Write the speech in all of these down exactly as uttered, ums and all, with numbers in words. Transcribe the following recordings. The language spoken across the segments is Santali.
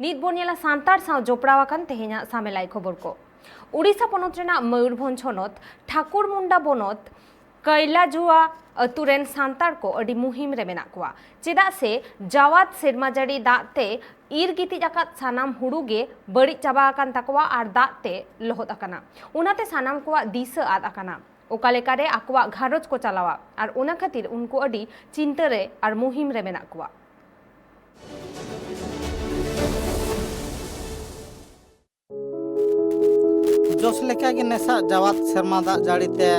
ᱱᱤᱛ ᱵᱚᱱ ᱧᱮᱞᱟ ᱥᱟᱱᱛᱟᱲ ᱥᱟᱶ ᱡᱚᱯᱲᱟᱣ ᱟᱠᱟᱱ ᱛᱮᱦᱮᱧᱟᱜ ᱥᱟᱢᱮᱞᱟᱭ ᱠᱷᱚᱵᱚᱨ ᱠᱚ᱾ ᱳᱰᱤᱥᱟ ᱯᱚᱱᱚᱛ ᱨᱮᱱᱟᱜ ᱢᱚᱭᱩᱨᱵᱷᱚᱸᱡᱽ ᱦᱚᱱᱚᱛ ᱴᱷᱟᱠᱩᱨᱢᱩᱱᱰᱟ ᱵᱚᱱᱚᱛ ᱠᱟᱭᱞᱟᱡᱩᱣᱟ ᱟᱹᱛᱩ ᱨᱮᱱ ᱥᱟᱱᱛᱟᱲ ᱠᱚ ᱟᱹᱰᱤ ᱢᱩᱦᱤᱢ ᱨᱮ ᱢᱮᱱᱟᱜ ᱠᱚᱣᱟ᱾ ᱪᱮᱫᱟᱜ ᱥᱮ ᱡᱟᱣᱟᱫ ᱥᱮᱨᱢᱟ ᱡᱟᱹᱲᱤ ᱫᱟᱜ ᱛᱮ ᱤᱨ ᱜᱤᱛᱤᱡ ᱟᱠᱟᱫ ᱥᱟᱱᱟᱢ ᱦᱩᱲᱩ ᱜᱮ ᱵᱟᱹᱲᱤᱡ ᱪᱟᱵᱟ ᱟᱠᱟᱱ ᱛᱟᱠᱚᱣᱟ ᱟᱨ ᱫᱟᱜ ᱛᱮ ᱞᱚᱦᱚᱫ ᱟᱠᱟᱱᱟ᱾ ᱚᱱᱟᱛᱮ ᱥᱟᱱᱟᱢ ᱠᱚᱣᱟᱜ ᱫᱤᱥᱟᱹ ᱟᱫ ᱟᱠᱟᱱᱟ᱾ ᱚᱠᱟ ᱞᱮᱠᱟᱨᱮ ᱟᱠᱚᱣᱟᱜ ᱜᱷᱟᱨᱚᱸᱡᱽ ᱠᱚ ᱪᱟᱞᱟᱣᱟ ᱟᱨ ᱚᱱᱟ ᱠᱷᱟᱹᱛᱤᱨ ᱩᱱᱠᱩ ᱟᱹᱰᱤ ᱪᱤᱱᱛᱟᱹ ᱨᱮ ᱟᱨ ᱢᱩᱦᱤᱢ ᱨᱮ ᱢᱮᱱᱟᱜ ᱠᱚᱣᱟ᱾ ᱡᱚᱥ ᱞᱮᱠᱟᱜᱮ ᱱᱮᱥᱟᱜ ᱡᱟᱣᱟᱫ ᱥᱮᱨᱢᱟ ᱫᱟᱜ ᱡᱟᱹᱲᱤ ᱛᱮ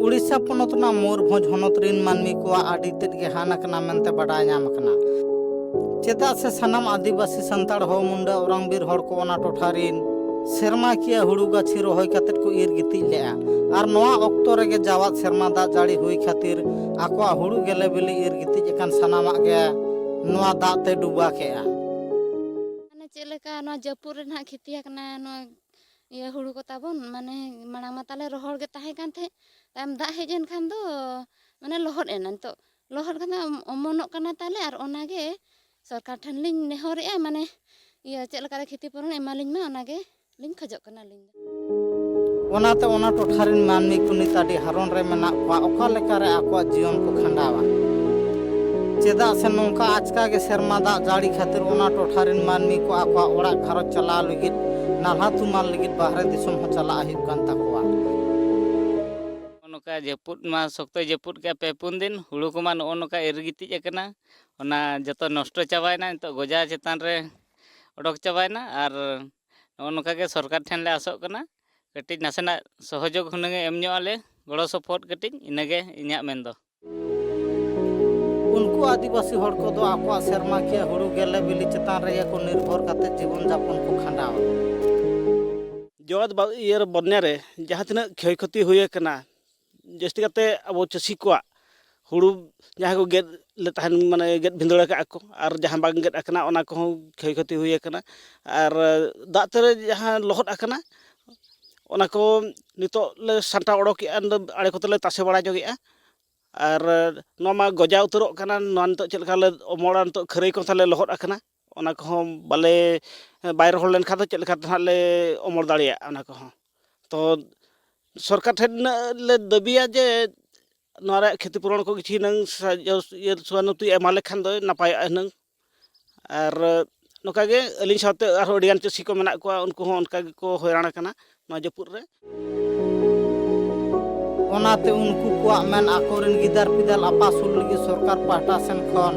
ᱩᱲᱤᱥᱥᱟ ᱯᱚᱱᱚᱛ ᱨᱮᱱᱟᱜ ᱢᱚᱭᱩᱨᱵᱷᱚᱸᱡᱽ ᱦᱚᱱᱚᱛ ᱨᱤᱱ ᱢᱟᱹᱱᱢᱤ ᱠᱚᱣᱟᱜ ᱟᱹᱰᱤ ᱛᱮᱫ ᱜᱮ ᱦᱟᱹᱱ ᱟᱠᱟᱱᱟ ᱢᱮᱱᱛᱮ ᱵᱟᱰᱟᱭ ᱧᱟᱢ ᱟᱠᱟᱱᱟ᱾ ᱪᱮᱫᱟᱜ ᱥᱮ ᱥᱟᱱᱟᱢ ᱟᱹᱫᱤᱵᱟᱹᱥᱤ ᱥᱟᱱᱛᱟᱲ ᱦᱚᱲ, ᱢᱩᱱᱰᱟᱹ, ᱳᱨᱟᱝ ᱵᱤᱨ ᱦᱚᱲ ᱠᱚ ᱚᱱᱟ ᱴᱚᱴᱷᱟ ᱨᱤᱱ ᱥᱮᱨᱢᱟᱠᱤᱭᱟᱹ ᱦᱩᱲᱩ ᱜᱟᱹᱪᱷᱤ ᱨᱚᱦᱚᱭ ᱠᱟᱛᱮᱫ ᱠᱚ ᱤᱨ ᱜᱤᱛᱤᱡ ᱞᱮᱫᱼᱟ᱾ ᱟᱨ ᱱᱚᱣᱟ ᱚᱠᱛᱚ ᱨᱮᱜᱮ ᱡᱟᱣᱟᱫ ᱥᱮᱨᱢᱟ ᱫᱟᱜ ᱡᱟᱹᱲᱤ ᱦᱩᱭ ᱠᱷᱟᱹᱛᱤᱨ ᱟᱠᱚᱣᱟᱜ ᱦᱩᱲᱩ ᱜᱮᱞᱮ ᱵᱤᱞᱤ ᱤᱨ ᱜᱤᱛᱤᱡ ᱟᱠᱟᱱ ᱥᱟᱱᱟᱢᱟᱜ ᱜᱮ ᱱᱚᱣᱟ ᱫᱟᱜ ᱛᱮ ᱰᱩᱵᱟ ᱠᱮᱫᱼᱟ᱾ ᱢᱟᱱᱮ ᱪᱮᱫ ᱞᱮᱠᱟ ᱱᱚᱣᱟ ᱡᱟᱹᱯᱩᱫ ᱨᱮ ᱱᱟᱦᱟᱜ ᱠᱷᱮᱛᱤ ᱟᱠᱟᱱᱟ, ᱱᱚᱣᱟ ᱤᱭᱟᱹ ᱦᱩᱲᱩ ᱠᱚ ᱛᱟᱵᱚᱱ, ᱢᱟᱱᱮ ᱢᱟᱲᱟᱝ ᱢᱟ ᱛᱟᱞᱮ ᱨᱚᱦᱚᱲ ᱜᱮ ᱛᱟᱦᱮᱸ ᱠᱟᱱ ᱛᱟᱦᱮᱸᱫ, ᱛᱟᱭᱚᱢ ᱫᱟᱜ ᱦᱮᱡ ᱮᱱ ᱠᱷᱟᱱ ᱫᱚ ᱢᱟᱱᱮ ᱞᱚᱦᱚᱫ ᱮᱱᱟ᱾ ᱱᱤᱛᱚᱜ ᱞᱚᱦᱚᱫ ᱠᱟᱱᱟ, ᱚᱢᱚᱱᱚᱜ ᱠᱟᱱᱟ ᱛᱟᱞᱮ, ᱟᱨ ᱚᱱᱟᱜᱮ ᱥᱚᱨᱠᱟᱨ ᱴᱷᱮᱱ ᱞᱤᱧ ᱱᱮᱦᱚᱨᱮᱜᱼᱟ, ᱢᱟᱱᱮ ᱤᱭᱟᱹ ᱪᱮᱫ ᱞᱮᱠᱟᱨᱮ ᱠᱷᱮᱛᱤ ᱯᱩᱨᱚᱱ ᱮᱢᱟᱞᱤᱧ ᱢᱟ, ᱚᱱᱟᱜᱮ ᱞᱤᱧ ᱠᱷᱚᱡᱚᱜ ᱠᱟᱱᱟ ᱟᱹᱞᱤᱧ ᱫᱚ᱾ ᱚᱱᱟᱛᱮ ᱚᱱᱟ ᱴᱚᱴᱷᱟ ᱨᱮᱱ ᱢᱟᱹᱱᱢᱤ ᱠᱚ ᱱᱤᱛ ᱟᱹᱰᱤ ᱦᱟᱨᱚᱱ ᱨᱮ ᱢᱮᱱᱟᱜ ᱠᱚᱣᱟ, ᱚᱠᱟ ᱞᱮᱠᱟᱨᱮ ᱟᱠᱚᱣᱟᱜ ᱡᱤᱭᱚᱱ ᱠᱚ ᱠᱷᱟᱸᱰᱟᱣᱟ᱾ ᱪᱮᱫᱟᱜ ᱥᱮ ᱱᱚᱝᱠᱟ ᱟᱪᱠᱟ ᱜᱮ ᱥᱮᱨᱢᱟ ᱫᱟᱜ ᱡᱟᱹᱲᱤ ᱠᱷᱟᱹᱛᱤᱨ ᱚᱱᱟ ᱴᱚᱴᱷᱟ ᱨᱮᱱ ᱢᱟᱹᱱᱢᱤ ᱠᱚ ᱟᱠᱚᱣᱟᱜ ᱚᱲᱟᱜ ᱜᱷᱟᱨᱚᱸᱡᱽ ᱪᱟᱞᱟᱣ ᱞᱟᱹᱜᱤᱫ ᱱᱟᱞᱦᱟ ᱛᱩᱢᱟᱹᱞ ᱞᱟᱹᱜᱤᱫ ᱵᱟᱦᱨᱮ ᱫᱤᱥᱚᱢ ᱦᱚᱸ ᱪᱟᱞᱟᱜ ᱦᱩᱭᱩᱜ ᱠᱟᱱ ᱛᱟᱠᱚᱣᱟ᱾ ᱱᱚᱜᱼᱚ ᱱᱚᱝᱠᱟ ᱡᱟᱹᱯᱩᱫ ᱢᱟ ᱥᱚᱠᱛᱚᱭ ᱡᱟᱹᱯᱩᱫ ᱠᱮᱫᱼᱟ ᱯᱮ ᱯᱩᱱ ᱫᱤᱱ, ᱦᱩᱲᱩ ᱠᱚᱢᱟ ᱱᱚᱜᱼᱚ ᱱᱚᱝᱠᱟ ᱮᱨ ᱜᱤᱛᱤᱡ ᱟᱠᱟᱱᱟ, ᱚᱱᱟ ᱡᱚᱛᱚ ᱱᱚᱥᱴᱚ ᱪᱟᱵᱟᱭᱮᱱᱟ, ᱱᱤᱛᱚᱜ ᱜᱚᱡᱟ ᱪᱮᱛᱟᱱ ᱨᱮ ᱚᱰᱚᱠ ᱪᱟᱵᱟᱭᱮᱱᱟ᱾ ᱟᱨ ᱱᱚᱜᱼᱚ ᱱᱚᱝᱠᱟ ᱜᱮ ᱥᱚᱨᱠᱟᱨ ᱴᱷᱮᱱ ᱞᱮ ᱟᱥᱚᱜ ᱠᱟᱱᱟ, ᱠᱟᱹᱴᱤᱡ ᱱᱟᱥᱮᱱᱟᱜ ᱥᱚᱦᱚᱡᱳᱜᱽ ᱦᱩᱱᱟᱹᱝ ᱮ ᱮᱢ ᱧᱚᱜ ᱟᱞᱮ, ᱜᱚᱲᱚ ᱥᱚᱯᱚᱦᱚᱫ ᱠᱟᱹᱴᱤᱡ, ᱤᱱᱟᱹᱜᱮ ᱤᱧᱟᱹᱜ ᱢᱮᱱ ᱫᱚ᱾ ᱩᱱᱠᱩ ᱟᱹᱫᱤᱵᱟᱹᱥᱤ ᱦᱚᱲ ᱠᱚᱫᱚ ᱟᱠᱚᱣᱟᱜ ᱥᱮᱨᱢᱟᱠᱤᱭᱟᱹ ᱦᱩᱲᱩ ᱜᱮᱞᱮ ᱵᱤᱞᱤ ᱪᱮᱛᱟᱱ ᱨᱮᱜᱮ ᱠᱚ ᱱᱤᱨᱵᱷᱚᱨ ᱠᱟᱛᱮ ᱡᱤᱵᱚᱱ ᱡᱟᱯᱚᱱ ᱠᱚ ᱠᱷᱟᱸᱰᱟᱣᱟ᱾ ᱡᱚᱣᱟᱫ ᱵᱟ-, ᱤᱭᱟᱹ ᱨᱮ ᱵᱚᱱᱭᱟ ᱨᱮ ᱡᱟᱦᱟᱸ ᱛᱤᱱᱟᱹᱜ ᱠᱷᱚᱭ ᱠᱷᱚᱛᱤ ᱦᱩᱭ ᱟᱠᱟᱱᱟ, ᱡᱟᱹᱥᱛᱤ ᱠᱟᱛᱮ ᱟᱵᱚ ᱪᱟᱹᱥᱤ ᱠᱚᱣᱟᱜ ᱦᱩᱲᱩ ᱡᱟᱦᱟᱸ ᱠᱚ ᱜᱮᱫ ᱞᱮ ᱛᱟᱦᱮᱱ, ᱢᱟᱱᱮ ᱜᱮᱫ ᱵᱷᱤᱸᱫᱟᱹᱲ ᱟᱠᱟᱫᱼᱟ ᱠᱚ, ᱟᱨ ᱡᱟᱦᱟᱸ ᱵᱟᱝ ᱜᱮᱫ ᱟᱠᱟᱱᱟ ᱚᱱᱟ ᱠᱚᱦᱚᱸ ᱠᱷᱚᱭ ᱠᱷᱚᱛᱤ ᱦᱩᱭ ᱟᱠᱟᱱᱟ᱾ ᱟᱨ ᱫᱟᱜ ᱛᱮ ᱡᱟᱦᱟᱸ ᱞᱚᱦᱚᱫ ᱟᱠᱟᱱᱟ ᱚᱱᱟ ᱠᱚ ᱱᱤᱛᱚᱜ ᱞᱮ ᱥᱟᱢᱴᱟᱣ ᱚᱰᱚᱠᱮᱜᱼᱟ, ᱟᱲᱮ ᱠᱚᱛᱮ ᱞᱮ ᱛᱟᱥᱮ ᱵᱟᱲᱟ ᱧᱚᱜᱮᱜᱼᱟ᱾ ᱟᱨ ᱱᱚᱣᱟ ᱢᱟ ᱜᱚᱡᱟ ᱩᱛᱟᱹᱨᱚᱜ ᱠᱟᱱᱟ, ᱱᱚᱣᱟ ᱱᱤᱛᱚᱜ ᱪᱮᱫ ᱞᱮᱠᱟ ᱞᱮ ᱚᱢᱚᱲᱟ, ᱱᱤᱛᱚᱜ ᱠᱷᱟᱹᱨᱟᱹᱭ ᱠᱚ ᱛᱟᱞᱮ ᱞᱚᱦᱚᱫ ᱟᱠᱟᱱᱟ, ᱚᱱᱟ ᱠᱚᱦᱚᱸ ᱵᱟᱞᱮ, ᱵᱟᱭ ᱨᱚᱦᱚᱲ ᱞᱮᱱᱠᱷᱟᱱ ᱫᱚ ᱪᱮᱫ ᱞᱮᱠᱟᱛᱮ ᱦᱟᱸᱜ ᱞᱮ ᱚᱢᱚᱱ ᱫᱟᱲᱮᱭᱟᱜᱼᱟ? ᱚᱱᱟ ᱠᱚᱦᱚᱸ ᱛᱚ ᱥᱚᱨᱠᱟᱨ ᱴᱷᱮᱱ ᱱᱤᱱᱟᱹᱜ ᱞᱮ ᱫᱟᱹᱵᱤᱭᱟ ᱡᱮ ᱱᱚᱣᱟ ᱨᱮᱭᱟᱜ ᱠᱷᱚᱛᱤ ᱯᱩᱨᱚᱱ ᱠᱚ ᱠᱤᱪᱷᱩ ᱦᱩᱱᱟᱹᱝ ᱥᱟ-, ᱡᱚ-, ᱤᱭᱟᱹ ᱥᱚᱦᱟᱱᱩᱵᱷᱩᱛᱤ ᱮᱢᱟ ᱞᱮᱠᱷᱟᱱ ᱫᱚ ᱱᱟᱯᱟᱭᱚᱜᱼᱟ ᱦᱩᱱᱟᱹᱝ᱾ ᱟᱨ ᱱᱚᱝᱠᱟ ᱜᱮ ᱟᱹᱞᱤᱧ ᱥᱟᱶᱛᱮ ᱟᱨᱦᱚᱸ ᱟᱹᱰᱤᱜᱟᱱ ᱪᱟᱹᱥᱤ ᱠᱚ ᱢᱮᱱᱟᱜ ᱠᱚᱣᱟ, ᱩᱱᱠᱩ ᱦᱚᱸ ᱚᱱᱠᱟ ᱜᱮᱠᱚ ᱦᱚᱭᱨᱟᱱ ᱟᱠᱟᱱᱟ ᱱᱚᱣᱟ ᱡᱟᱹᱯᱩᱫ ᱨᱮ᱾ ᱚᱱᱟᱛᱮ ᱩᱱᱠᱩ ᱠᱚᱣᱟᱜ ᱢᱮᱱ ᱟᱠᱚᱨᱮᱱ ᱜᱤᱫᱟᱹᱨ ᱯᱤᱫᱟᱹᱨ ᱟᱯᱟᱥᱩᱞ ᱞᱟᱹᱜᱤᱫ ᱥᱚᱨᱠᱟᱨ ᱯᱟᱦᱴᱟ ᱥᱮᱱ ᱠᱷᱚᱱ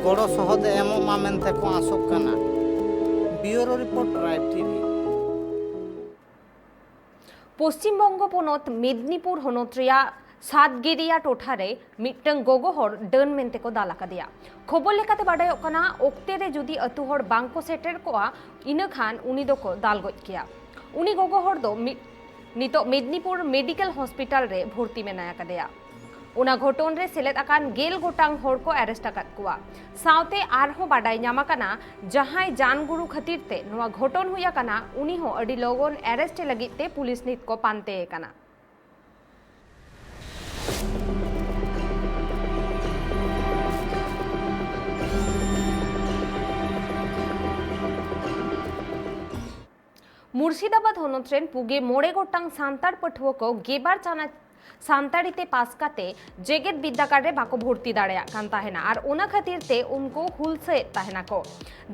ᱜᱚᱲᱚ ᱥᱚᱦᱚᱫ ᱮ ᱮᱢᱚᱜ ᱢᱟ ᱢᱮᱱᱛᱮ ᱠᱚ ᱟᱸᱥᱚᱜ ᱠᱟᱱᱟ᱾ Bureau report, tribe TV. Paschim Banga ᱯᱚᱱᱚᱛ ᱢᱮᱫᱽᱱᱤᱯᱩᱨ ᱦᱚᱱᱚᱛ ᱨᱮᱭᱟᱜ ᱥᱟᱛᱜᱤᱨᱤᱭᱟ ᱴᱚᱴᱷᱟ ᱨᱮ ᱢᱤᱫᱴᱟᱝ ᱜᱚᱜᱚ ᱦᱚᱲ ᱰᱟᱹᱱ ᱢᱮᱱᱛᱮ ᱠᱚ ᱫᱟᱞ ᱟᱠᱟᱫᱮᱭᱟ᱾ ᱠᱷᱚᱵᱚᱨ ᱞᱮᱠᱟᱛᱮ ᱵᱟᱰᱟᱭᱚᱜ ᱠᱟᱱᱟ, ᱚᱠᱛᱮ ᱨᱮ ᱡᱩᱫᱤ ᱟᱹᱛᱩ ᱦᱚᱲ ᱵᱟᱝ ᱠᱚ ᱥᱮᱴᱮᱨ ᱠᱚᱜᱼᱟ, ᱤᱱᱟᱹ ᱠᱷᱟᱱ ᱩᱱᱤ ᱫᱚᱠᱚ ᱫᱟᱞ ᱜᱚᱡ ᱠᱮᱭᱟ᱾ ᱩᱱᱤ ᱜᱚᱜᱚ ᱦᱚᱲ ᱫᱚ ᱢᱤᱫ, ᱱᱤᱛᱚᱜ ᱢᱮᱫᱽᱱᱤᱯᱩᱨ ᱢᱮᱰᱤᱠᱮᱞ ᱦᱚᱥᱯᱤᱴᱟᱞ ᱨᱮ ᱵᱷᱚᱨᱛᱤ ᱢᱮᱱᱟᱭ ᱟᱠᱟᱫᱮᱭᱟ᱾ ᱚᱱᱟ ᱜᱷᱚᱴᱚᱱ ᱨᱮ ᱥᱮᱞᱮᱫ ᱟᱠᱟᱱ ᱜᱮᱞ ᱜᱚᱴᱟᱝ ᱦᱚᱲ ᱠᱚ ᱟᱨᱮᱥᱴ ᱟᱠᱟᱫ ᱠᱚᱣᱟ᱾ ᱥᱟᱶᱛᱮ ᱟᱨᱦᱚᱸ ᱵᱟᱰᱟᱭ ᱧᱟᱢ ᱟᱠᱟᱱᱟ, ᱡᱟᱦᱟᱸᱭ ᱡᱟᱱᱜᱩᱨᱩ ᱠᱷᱟᱹᱛᱤᱨ ᱛᱮ ᱱᱚᱣᱟ ᱜᱷᱚᱴᱚᱱ ᱦᱩᱭ ᱟᱠᱟᱱᱟ, ᱩᱱᱤ ᱦᱚᱸ ᱟᱹᱰᱤ ᱞᱚᱜᱚᱱ ᱟᱨᱮᱥᱴ ᱞᱟᱹᱜᱤᱫ ᱛᱮ ᱯᱩᱞᱤᱥ ᱱᱤᱛ ᱠᱚ ᱯᱟᱱᱛᱮ ᱮ ᱠᱟᱱᱟ᱾ ᱢᱩᱨᱥᱤᱫᱟᱵᱟᱫᱽ ᱦᱚᱱᱚᱛ ᱨᱮᱱ ᱯᱩᱜᱮ ᱢᱚᱬᱮ ᱜᱚᱴᱟᱝ ᱥᱟᱱᱛᱟᱲ ᱯᱟᱹᱴᱷᱩᱣᱟᱹ ᱠᱚ ᱜᱮᱵᱟᱨ ᱪᱟᱱᱟᱪ ᱥᱟᱱᱛᱟᱲᱤ ᱛᱮ ᱯᱟᱥ ᱠᱟᱛᱮ ᱡᱮᱜᱮᱛ ᱵᱤᱨᱫᱟᱹᱜᱟᱲ ᱨᱮ ᱵᱟᱠᱚ ᱵᱷᱚᱨᱛᱤ ᱫᱟᱲᱮᱭᱟᱜ ᱠᱟᱱ ᱛᱟᱦᱮᱱᱟ ᱟᱨ ᱚᱱᱟ ᱠᱷᱟᱹᱛᱤᱨ ᱛᱮ ᱩᱱᱠᱩ ᱦᱩᱞᱥᱟᱹᱭᱮᱫ ᱛᱟᱦᱮᱱᱟᱠᱚ,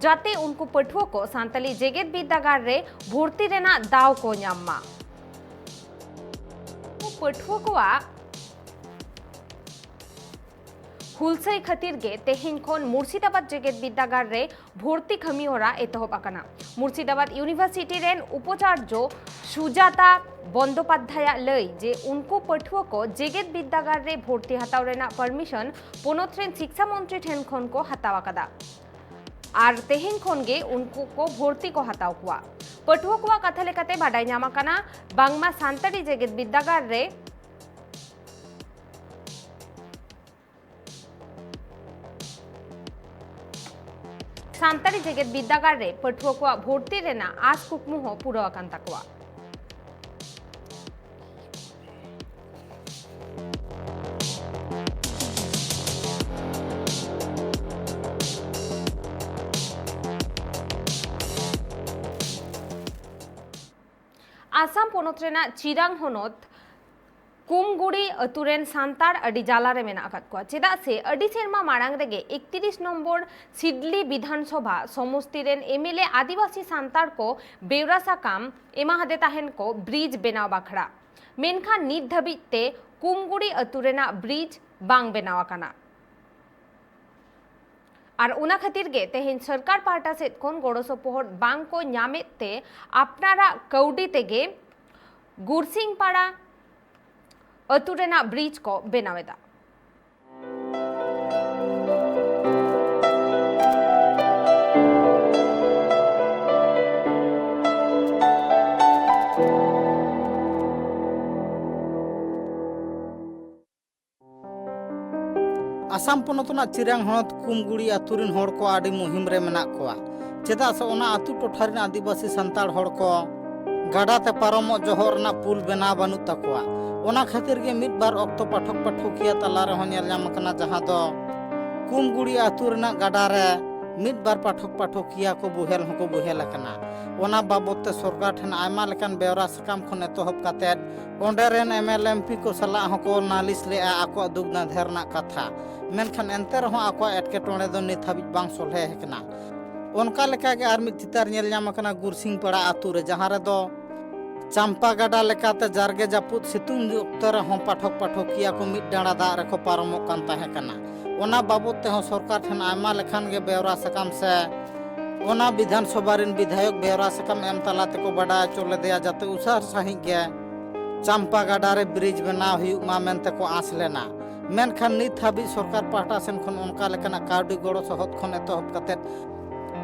ᱡᱟᱛᱮ ᱩᱱᱠᱩ ᱯᱟᱹᱴᱷᱩᱣᱟᱹ ᱠᱚ ᱥᱟᱱᱛᱟᱲᱤ ᱡᱮᱜᱮᱛ ᱵᱤᱨᱫᱟᱹᱜᱟᱲ ᱨᱮ ᱵᱷᱚᱨᱛᱤ ᱨᱮᱱᱟᱜ ᱫᱟᱣ ᱠᱚ ᱧᱟᱢ ᱢᱟ᱾ ᱯᱟᱹᱴᱷᱩᱣᱟᱹ ᱠᱚᱣᱟᱜ ᱦᱩᱞᱥᱟᱹᱭ ᱠᱷᱟᱹᱛᱤᱨ ᱜᱮ ᱛᱮᱦᱮᱧ ᱠᱷᱚᱱ ᱢᱩᱨᱥᱤᱫᱟᱵᱟᱫᱽ ᱡᱮᱜᱮᱛ ᱵᱤᱨᱫᱟᱹᱜᱟᱲ ᱨᱮ ᱵᱷᱚᱨᱛᱤ ᱠᱟᱹᱢᱤ ᱦᱚᱨᱟ ᱮᱛᱚᱦᱚᱵ ᱟᱠᱟᱱᱟ᱾ ᱢᱩᱨᱥᱤᱫᱟᱵᱟᱫᱽ ᱤᱭᱩᱱᱤᱵᱷᱟᱨᱥᱤᱴᱤ ᱨᱮᱱ ᱩᱯᱟᱪᱟᱨᱡᱚ ᱥᱩᱡᱟᱛᱟ ᱵᱚᱱᱫᱳᱯᱟᱫᱽᱫᱷᱟᱭᱟᱜ ᱞᱟᱹᱭ ᱡᱮ ᱩᱱᱠᱩ ᱯᱟᱹᱴᱷᱩᱣᱟᱹ ᱠᱚ ᱡᱮᱜᱮᱛ ᱵᱤᱨᱫᱟᱹᱜᱟᱲ ᱨᱮ ᱵᱷᱚᱨᱛᱤ ᱦᱟᱛᱟᱣ ᱨᱮᱱᱟᱜ ᱯᱟᱨᱢᱤᱥᱚᱱ ᱯᱚᱱᱚᱛ ᱨᱮᱱ ᱥᱤᱠᱥᱟ ᱢᱚᱱᱛᱨᱤ ᱴᱷᱮᱱ ᱠᱷᱚᱱ ᱠᱚ ᱦᱟᱛᱟᱣ ᱟᱠᱟᱫᱟ ᱟᱨ ᱛᱮᱦᱮᱧ ᱠᱷᱚᱱ ᱜᱮ ᱩᱱᱠᱩ ᱠᱚ ᱵᱷᱚᱨᱛᱤ ᱠᱚ ᱦᱟᱛᱟᱣ ᱠᱚᱣᱟ᱾ ᱯᱟᱹᱴᱷᱩᱣᱟᱹ ᱠᱚᱣᱟᱜ ᱠᱟᱛᱷᱟ ᱞᱮᱠᱟᱛᱮ ᱵᱟᱰᱟᱭ ᱧᱟᱢ ᱟᱠᱟᱱᱟ, ᱵᱟᱝᱢᱟ ᱥᱟᱱᱛᱟᱲᱤ ᱡᱮᱜᱮᱛ ᱵᱤᱨᱫᱟᱹᱜᱟᱲ ᱨᱮ ᱥᱟᱱᱛᱟᱲᱤ ᱡᱮᱜᱮᱛ ᱵᱤᱨᱫᱟᱹᱜᱟᱲ ᱨᱮ ᱯᱟᱹᱴᱷᱩᱣᱟᱹ ᱠᱚᱣᱟᱜ ᱵᱷᱚᱨᱛᱤ ᱨᱮᱱᱟᱜ ᱟᱸᱥ ᱠᱩᱠᱢᱩ ᱦᱚᱸ ᱯᱩᱨᱟᱹᱣ ᱟᱠᱟᱱ ᱛᱟᱠᱚᱣᱟ᱾ ᱟᱥᱟᱢ ᱯᱚᱱᱚᱛ ᱨᱮᱱᱟᱜ ᱪᱤᱨᱟᱝ ᱦᱚᱱᱚᱛ ᱠᱩᱢᱜᱩᱲᱤ ᱟᱹᱛᱩ ᱨᱮᱱ ᱥᱟᱱᱛᱟᱲ ᱟᱹᱰᱤ ᱡᱟᱞᱟ ᱨᱮ ᱢᱮᱱᱟᱜ ᱟᱠᱟᱫ ᱠᱚᱣᱟ᱾ ᱪᱮᱫᱟᱜ ᱥᱮ ᱟᱹᱰᱤ ᱥᱮᱨᱢᱟ ᱢᱟᱲᱟᱝ ᱨᱮᱜᱮ ᱮᱠᱛᱤᱨᱤᱥ ᱱᱚᱢᱵᱚᱨ ᱥᱤᱰᱞᱤ ᱵᱤᱫᱷᱟᱱ ᱥᱚᱵᱷᱟ ᱥᱚᱢᱚᱥᱛᱤ ᱨᱮᱱ ᱮᱢᱮᱞᱮ ᱟᱹᱫᱤᱵᱟᱹᱥᱤ ᱥᱟᱱᱛᱟᱲ ᱠᱚ ᱵᱮᱣᱨᱟ ᱥᱟᱠᱟᱢ ᱮᱢᱟ ᱦᱟᱫᱮ ᱛᱟᱦᱮᱱ ᱠᱚ ᱵᱨᱤᱡᱽ ᱵᱮᱱᱟᱣ ᱵᱟᱠᱷᱨᱟ᱾ ᱢᱮᱱᱠᱷᱟᱱ ᱱᱤᱛ ᱫᱷᱟᱹᱵᱤᱡ ᱛᱮ ᱠᱩᱢᱜᱩᱲᱤ ᱟᱹᱛᱩ ᱨᱮᱱᱟᱜ ᱵᱨᱤᱡᱽ ᱵᱟᱝ ᱵᱮᱱᱟᱣ ᱟᱠᱟᱱᱟ᱾ ᱟᱨ ᱚᱱᱟ ᱠᱷᱟᱹᱛᱤᱨ ᱜᱮ ᱛᱮᱦᱮᱧ ᱥᱚᱨᱠᱟᱨ ᱯᱟᱦᱴᱟ ᱥᱮᱫ ᱠᱷᱚᱱ ᱜᱚᱲᱚ ᱥᱚᱯᱚᱦᱚᱫ ᱵᱟᱝ ᱠᱚ ᱧᱟᱢᱮᱫ ᱛᱮ ᱟᱯᱱᱟᱨᱟᱜ ᱠᱟᱹᱣᱰᱤ ᱛᱮᱜᱮ ᱜᱩᱨᱥᱤᱝ ᱯᱟᱲᱟ ᱟᱹᱛᱩ ᱨᱮᱱᱟᱜ ᱵᱨᱤᱡᱽ ᱠᱚ ᱵᱮᱱᱟᱣ ᱮᱫᱟ᱾ ᱟᱥᱟᱢ ᱯᱚᱱᱚᱛ ᱨᱮᱱᱟᱜ ᱪᱤᱨᱟᱝ ᱦᱚᱱᱚᱛ ᱠᱩᱢᱜᱩᱲᱤ ᱟᱹᱛᱩ ᱨᱤᱱ ᱦᱚᱲ ᱠᱚ ᱟᱹᱰᱤ ᱢᱩᱦᱤᱢ ᱨᱮ ᱢᱮᱱᱟᱜ ᱠᱚᱣᱟ᱾ ᱪᱮᱫᱟᱜ ᱥᱮ ᱚᱱᱟ ᱟᱹᱛᱩ ᱴᱚᱴᱷᱟ ᱨᱤᱱ ᱟᱹᱫᱤᱵᱟᱹᱥᱤ ᱥᱟᱱᱛᱟᱲ ᱦᱚᱲ ᱠᱚ ᱜᱟᱰᱟ ᱛᱮ ᱯᱟᱨᱚᱢᱚᱜ ᱡᱚᱦᱚᱜ ᱨᱮᱱᱟᱜ ᱯᱩᱞ ᱵᱮᱱᱟᱣ ᱵᱟᱹᱱᱩᱜ ᱛᱟᱠᱚᱣᱟ᱾ ᱚᱱᱟ ᱠᱷᱟᱹᱛᱤᱨ ᱜᱮ ᱢᱤᱫ ᱵᱟᱨ ᱚᱠᱛᱚ ᱯᱟᱴᱷᱚᱠ ᱯᱟᱴᱷᱚᱠᱤᱭᱟᱹ ᱛᱟᱞᱟ ᱨᱮᱦᱚᱸ ᱧᱮᱞ ᱧᱟᱢ ᱟᱠᱟᱱᱟ, ᱡᱟᱦᱟᱸ ᱫᱚ ᱠᱩᱢᱜᱩᱲᱤ ᱟᱹᱛᱩ ᱨᱮᱱᱟᱜ ᱜᱟᱰᱟ ᱨᱮ ᱢᱤᱫ ᱵᱟᱨ ᱯᱟᱴᱷᱚᱠ ᱯᱟᱴᱷᱚᱠᱤᱭᱟᱹ ᱠᱚ ᱵᱚᱦᱮᱞ ᱦᱚᱸᱠᱚ ᱵᱚᱦᱮᱞ ᱟᱠᱟᱱᱟ᱾ ᱚᱱᱟ ᱵᱟᱵᱚᱛ ᱛᱮ ᱥᱚᱨᱠᱟᱨ ᱴᱷᱮᱱ ᱟᱭᱢᱟ ᱞᱮᱠᱟᱱ ᱵᱮᱣᱨᱟ ᱥᱟᱠᱟᱢ ᱠᱷᱚᱱ ᱮᱛᱚᱦᱚᱵ ᱠᱟᱛᱮᱫ ᱚᱸᱰᱮ ᱨᱮᱱ ᱮᱢ ᱮᱞ ᱮᱢ ᱯᱤ ᱠᱚ ᱥᱟᱞᱟᱜ ᱦᱚᱸᱠᱚ ᱱᱟᱞᱤᱥ ᱞᱮᱫᱼᱟ, ᱟᱠᱚᱣᱟᱜ ᱫᱩᱠ ᱱᱟᱫᱷᱮ ᱨᱮᱱᱟᱜ ᱠᱟᱛᱷᱟ᱾ ᱢᱮᱱᱠᱷᱟᱱ ᱮᱱᱛᱮ ᱨᱮᱦᱚᱸ ᱟᱠᱚᱣᱟᱜ ᱮᱴᱠᱮᱴᱚᱬᱮ ᱫᱚ ᱱᱤᱛ ᱦᱟᱹᱵᱤᱡ ᱵᱟᱝ ᱥᱚᱞᱦᱮ ᱟᱠᱟᱱᱟ᱾ ᱚᱱᱠᱟ ᱞᱮᱠᱟᱜᱮ ᱟᱨ ᱢᱤᱫ ᱪᱤᱛᱟᱹᱨ ᱧᱮᱞ ᱧᱟᱢ ᱟᱠᱟᱱᱟ ᱜᱩᱨᱥᱤᱝ ᱯᱟᱲᱟ ᱟᱹᱛᱩ ᱨᱮ, ᱡᱟᱦᱟᱸ ᱨᱮᱫᱚ ᱪᱟᱢᱯᱟ ᱜᱟᱰᱟ ᱞᱮᱠᱟᱛᱮ ᱡᱟᱨᱜᱮ ᱡᱟᱹᱯᱩᱫ ᱥᱤᱛᱩᱝ ᱚᱠᱛᱚ ᱨᱮᱦᱚᱸ ᱯᱟᱴᱷᱚᱠ ᱯᱟᱴᱷᱚᱠᱤᱭᱟᱹ ᱠᱚ ᱢᱤᱫ ᱰᱟᱸᱰᱟ ᱫᱟᱜ ᱨᱮᱠᱚ ᱯᱟᱨᱚᱢᱚᱜ ᱠᱟᱱ ᱛᱟᱦᱮᱸ ᱠᱟᱱᱟ᱾ ᱚᱱᱟ ᱵᱟᱵᱚᱛ ᱛᱮᱦᱚᱸ ᱥᱚᱨᱠᱟᱨ ᱴᱷᱮᱱ ᱟᱭᱢᱟ ᱞᱮᱠᱟᱱ ᱜᱮ ᱵᱮᱣᱨᱟ ᱥᱟᱠᱟᱢ ᱥᱮ ᱚᱱᱟ ᱵᱤᱫᱷᱟᱱ ᱥᱚᱵᱷᱟ ᱨᱤᱱ ᱵᱤᱫᱷᱟᱭᱚᱠ ᱵᱮᱣᱨᱟ ᱥᱟᱠᱟᱢ ᱮᱢ ᱛᱟᱞᱟ ᱛᱮᱠᱚ ᱵᱟᱰᱟᱭ ᱦᱚᱪᱚ ᱞᱮᱫᱮᱭᱟ, ᱡᱟᱛᱮ ᱩᱥᱟᱹᱨ ᱥᱟᱺᱦᱤᱡ ᱜᱮ ᱪᱟᱢᱯᱟ ᱜᱟᱰᱟ ᱨᱮ ᱵᱨᱤᱡᱽ ᱵᱮᱱᱟᱣ ᱦᱩᱭᱩᱜ ᱢᱟ ᱢᱮᱱᱛᱮ ᱠᱚ ᱟᱸᱥ ᱞᱮᱱᱟ᱾ ᱢᱮᱱᱠᱷᱟᱱ ᱱᱤᱛ ᱦᱟᱹᱵᱤᱡ ᱥᱚᱨᱠᱟᱨ ᱯᱟᱦᱴᱟ ᱥᱮᱱ ᱠᱷᱚᱱ ᱚᱱᱠᱟ ᱞᱮᱠᱟᱱᱟᱜ ᱠᱟᱹᱣᱰᱤ ᱜᱚᱲᱚ ᱥᱚᱦᱚᱫ ᱠᱷᱚᱱ ᱮᱛᱚᱦᱚᱵ ᱠᱟᱛᱮᱫ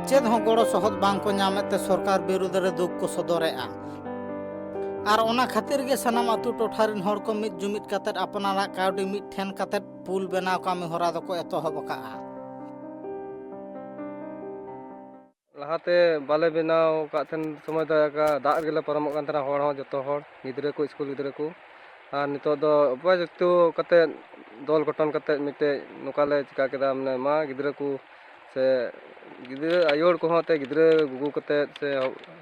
ᱪᱮᱫ ᱦᱚᱸ ᱜᱚᱲᱚ ᱥᱚᱦᱚᱫ ᱵᱟᱝ ᱠᱚ ᱧᱟᱢᱮᱫ ᱛᱮ ᱥᱚᱨᱠᱟᱨ ᱵᱤᱨᱩᱫᱷ ᱨᱮ ᱫᱩᱠ ᱠᱚ ᱥᱚᱫᱚᱨᱮᱫᱼᱟ᱾ ᱟᱨ ᱚᱱᱟ ᱠᱷᱟᱹᱛᱤᱨ ᱜᱮ ᱥᱟᱱᱟᱢ ᱟᱹᱛᱩ ᱴᱚᱴᱷᱟ ᱨᱤᱱ ᱦᱚᱲ ᱠᱚ ᱢᱤᱫ ᱡᱩᱢᱤᱫ ᱠᱟᱛᱮᱫ ᱟᱯᱱᱟᱨᱟᱜ ᱠᱟᱹᱣᱰᱤ ᱢᱤᱫ ᱴᱷᱮᱱ ᱠᱟᱛᱮᱫ ᱯᱩᱞ ᱵᱮᱱᱟᱣ ᱠᱟᱹᱢᱤ ᱦᱚᱨᱟ ᱫᱚᱠᱚ ᱮᱛᱚᱦᱚᱵ ᱟᱠᱟᱫᱼᱟ᱾ ᱞᱟᱦᱟᱛᱮ ᱵᱟᱞᱮ ᱵᱮᱱᱟᱣ ᱟᱠᱟᱫ ᱛᱟᱦᱮᱱ ᱥᱚᱢᱚᱭ ᱫᱚ ᱮᱠᱟ ᱫᱟᱜ ᱨᱮᱜᱮ ᱞᱮ ᱯᱟᱨᱚᱢᱚᱜ ᱠᱟᱱ ᱛᱟᱦᱮᱱᱟ, ᱦᱚᱲ ᱦᱚᱸ, ᱡᱚᱛᱚ ᱦᱚᱲ, ᱜᱤᱫᱽᱨᱟᱹ ᱠᱚ, ᱥᱠᱩᱞ ᱜᱤᱫᱽᱨᱟᱹ ᱠᱚ᱾ ᱟᱨ ᱱᱤᱛᱚᱜ ᱫᱚ ᱩᱯᱟᱭ ᱡᱩᱠᱛᱚ ᱠᱟᱛᱮᱫ ᱫᱚᱞ ᱜᱚᱴᱷᱚᱱ ᱠᱟᱛᱮᱫ ᱢᱤᱫᱴᱮᱡ ᱱᱚᱝᱠᱟ ᱞᱮ ᱪᱤᱠᱟ ᱠᱮᱫᱟ, ᱢᱟᱱᱮ, ᱢᱟ ᱜᱤᱫᱽᱨᱟᱹ ᱠᱚ ᱥᱮ ᱜᱤᱫᱽᱨᱟᱹ ᱟᱭᱳ ᱦᱚᱲ ᱠᱚᱦᱚᱸ ᱛᱮ ᱜᱤᱫᱽᱨᱟᱹ ᱜᱩᱜᱩ ᱠᱟᱛᱮᱫ ᱥᱮ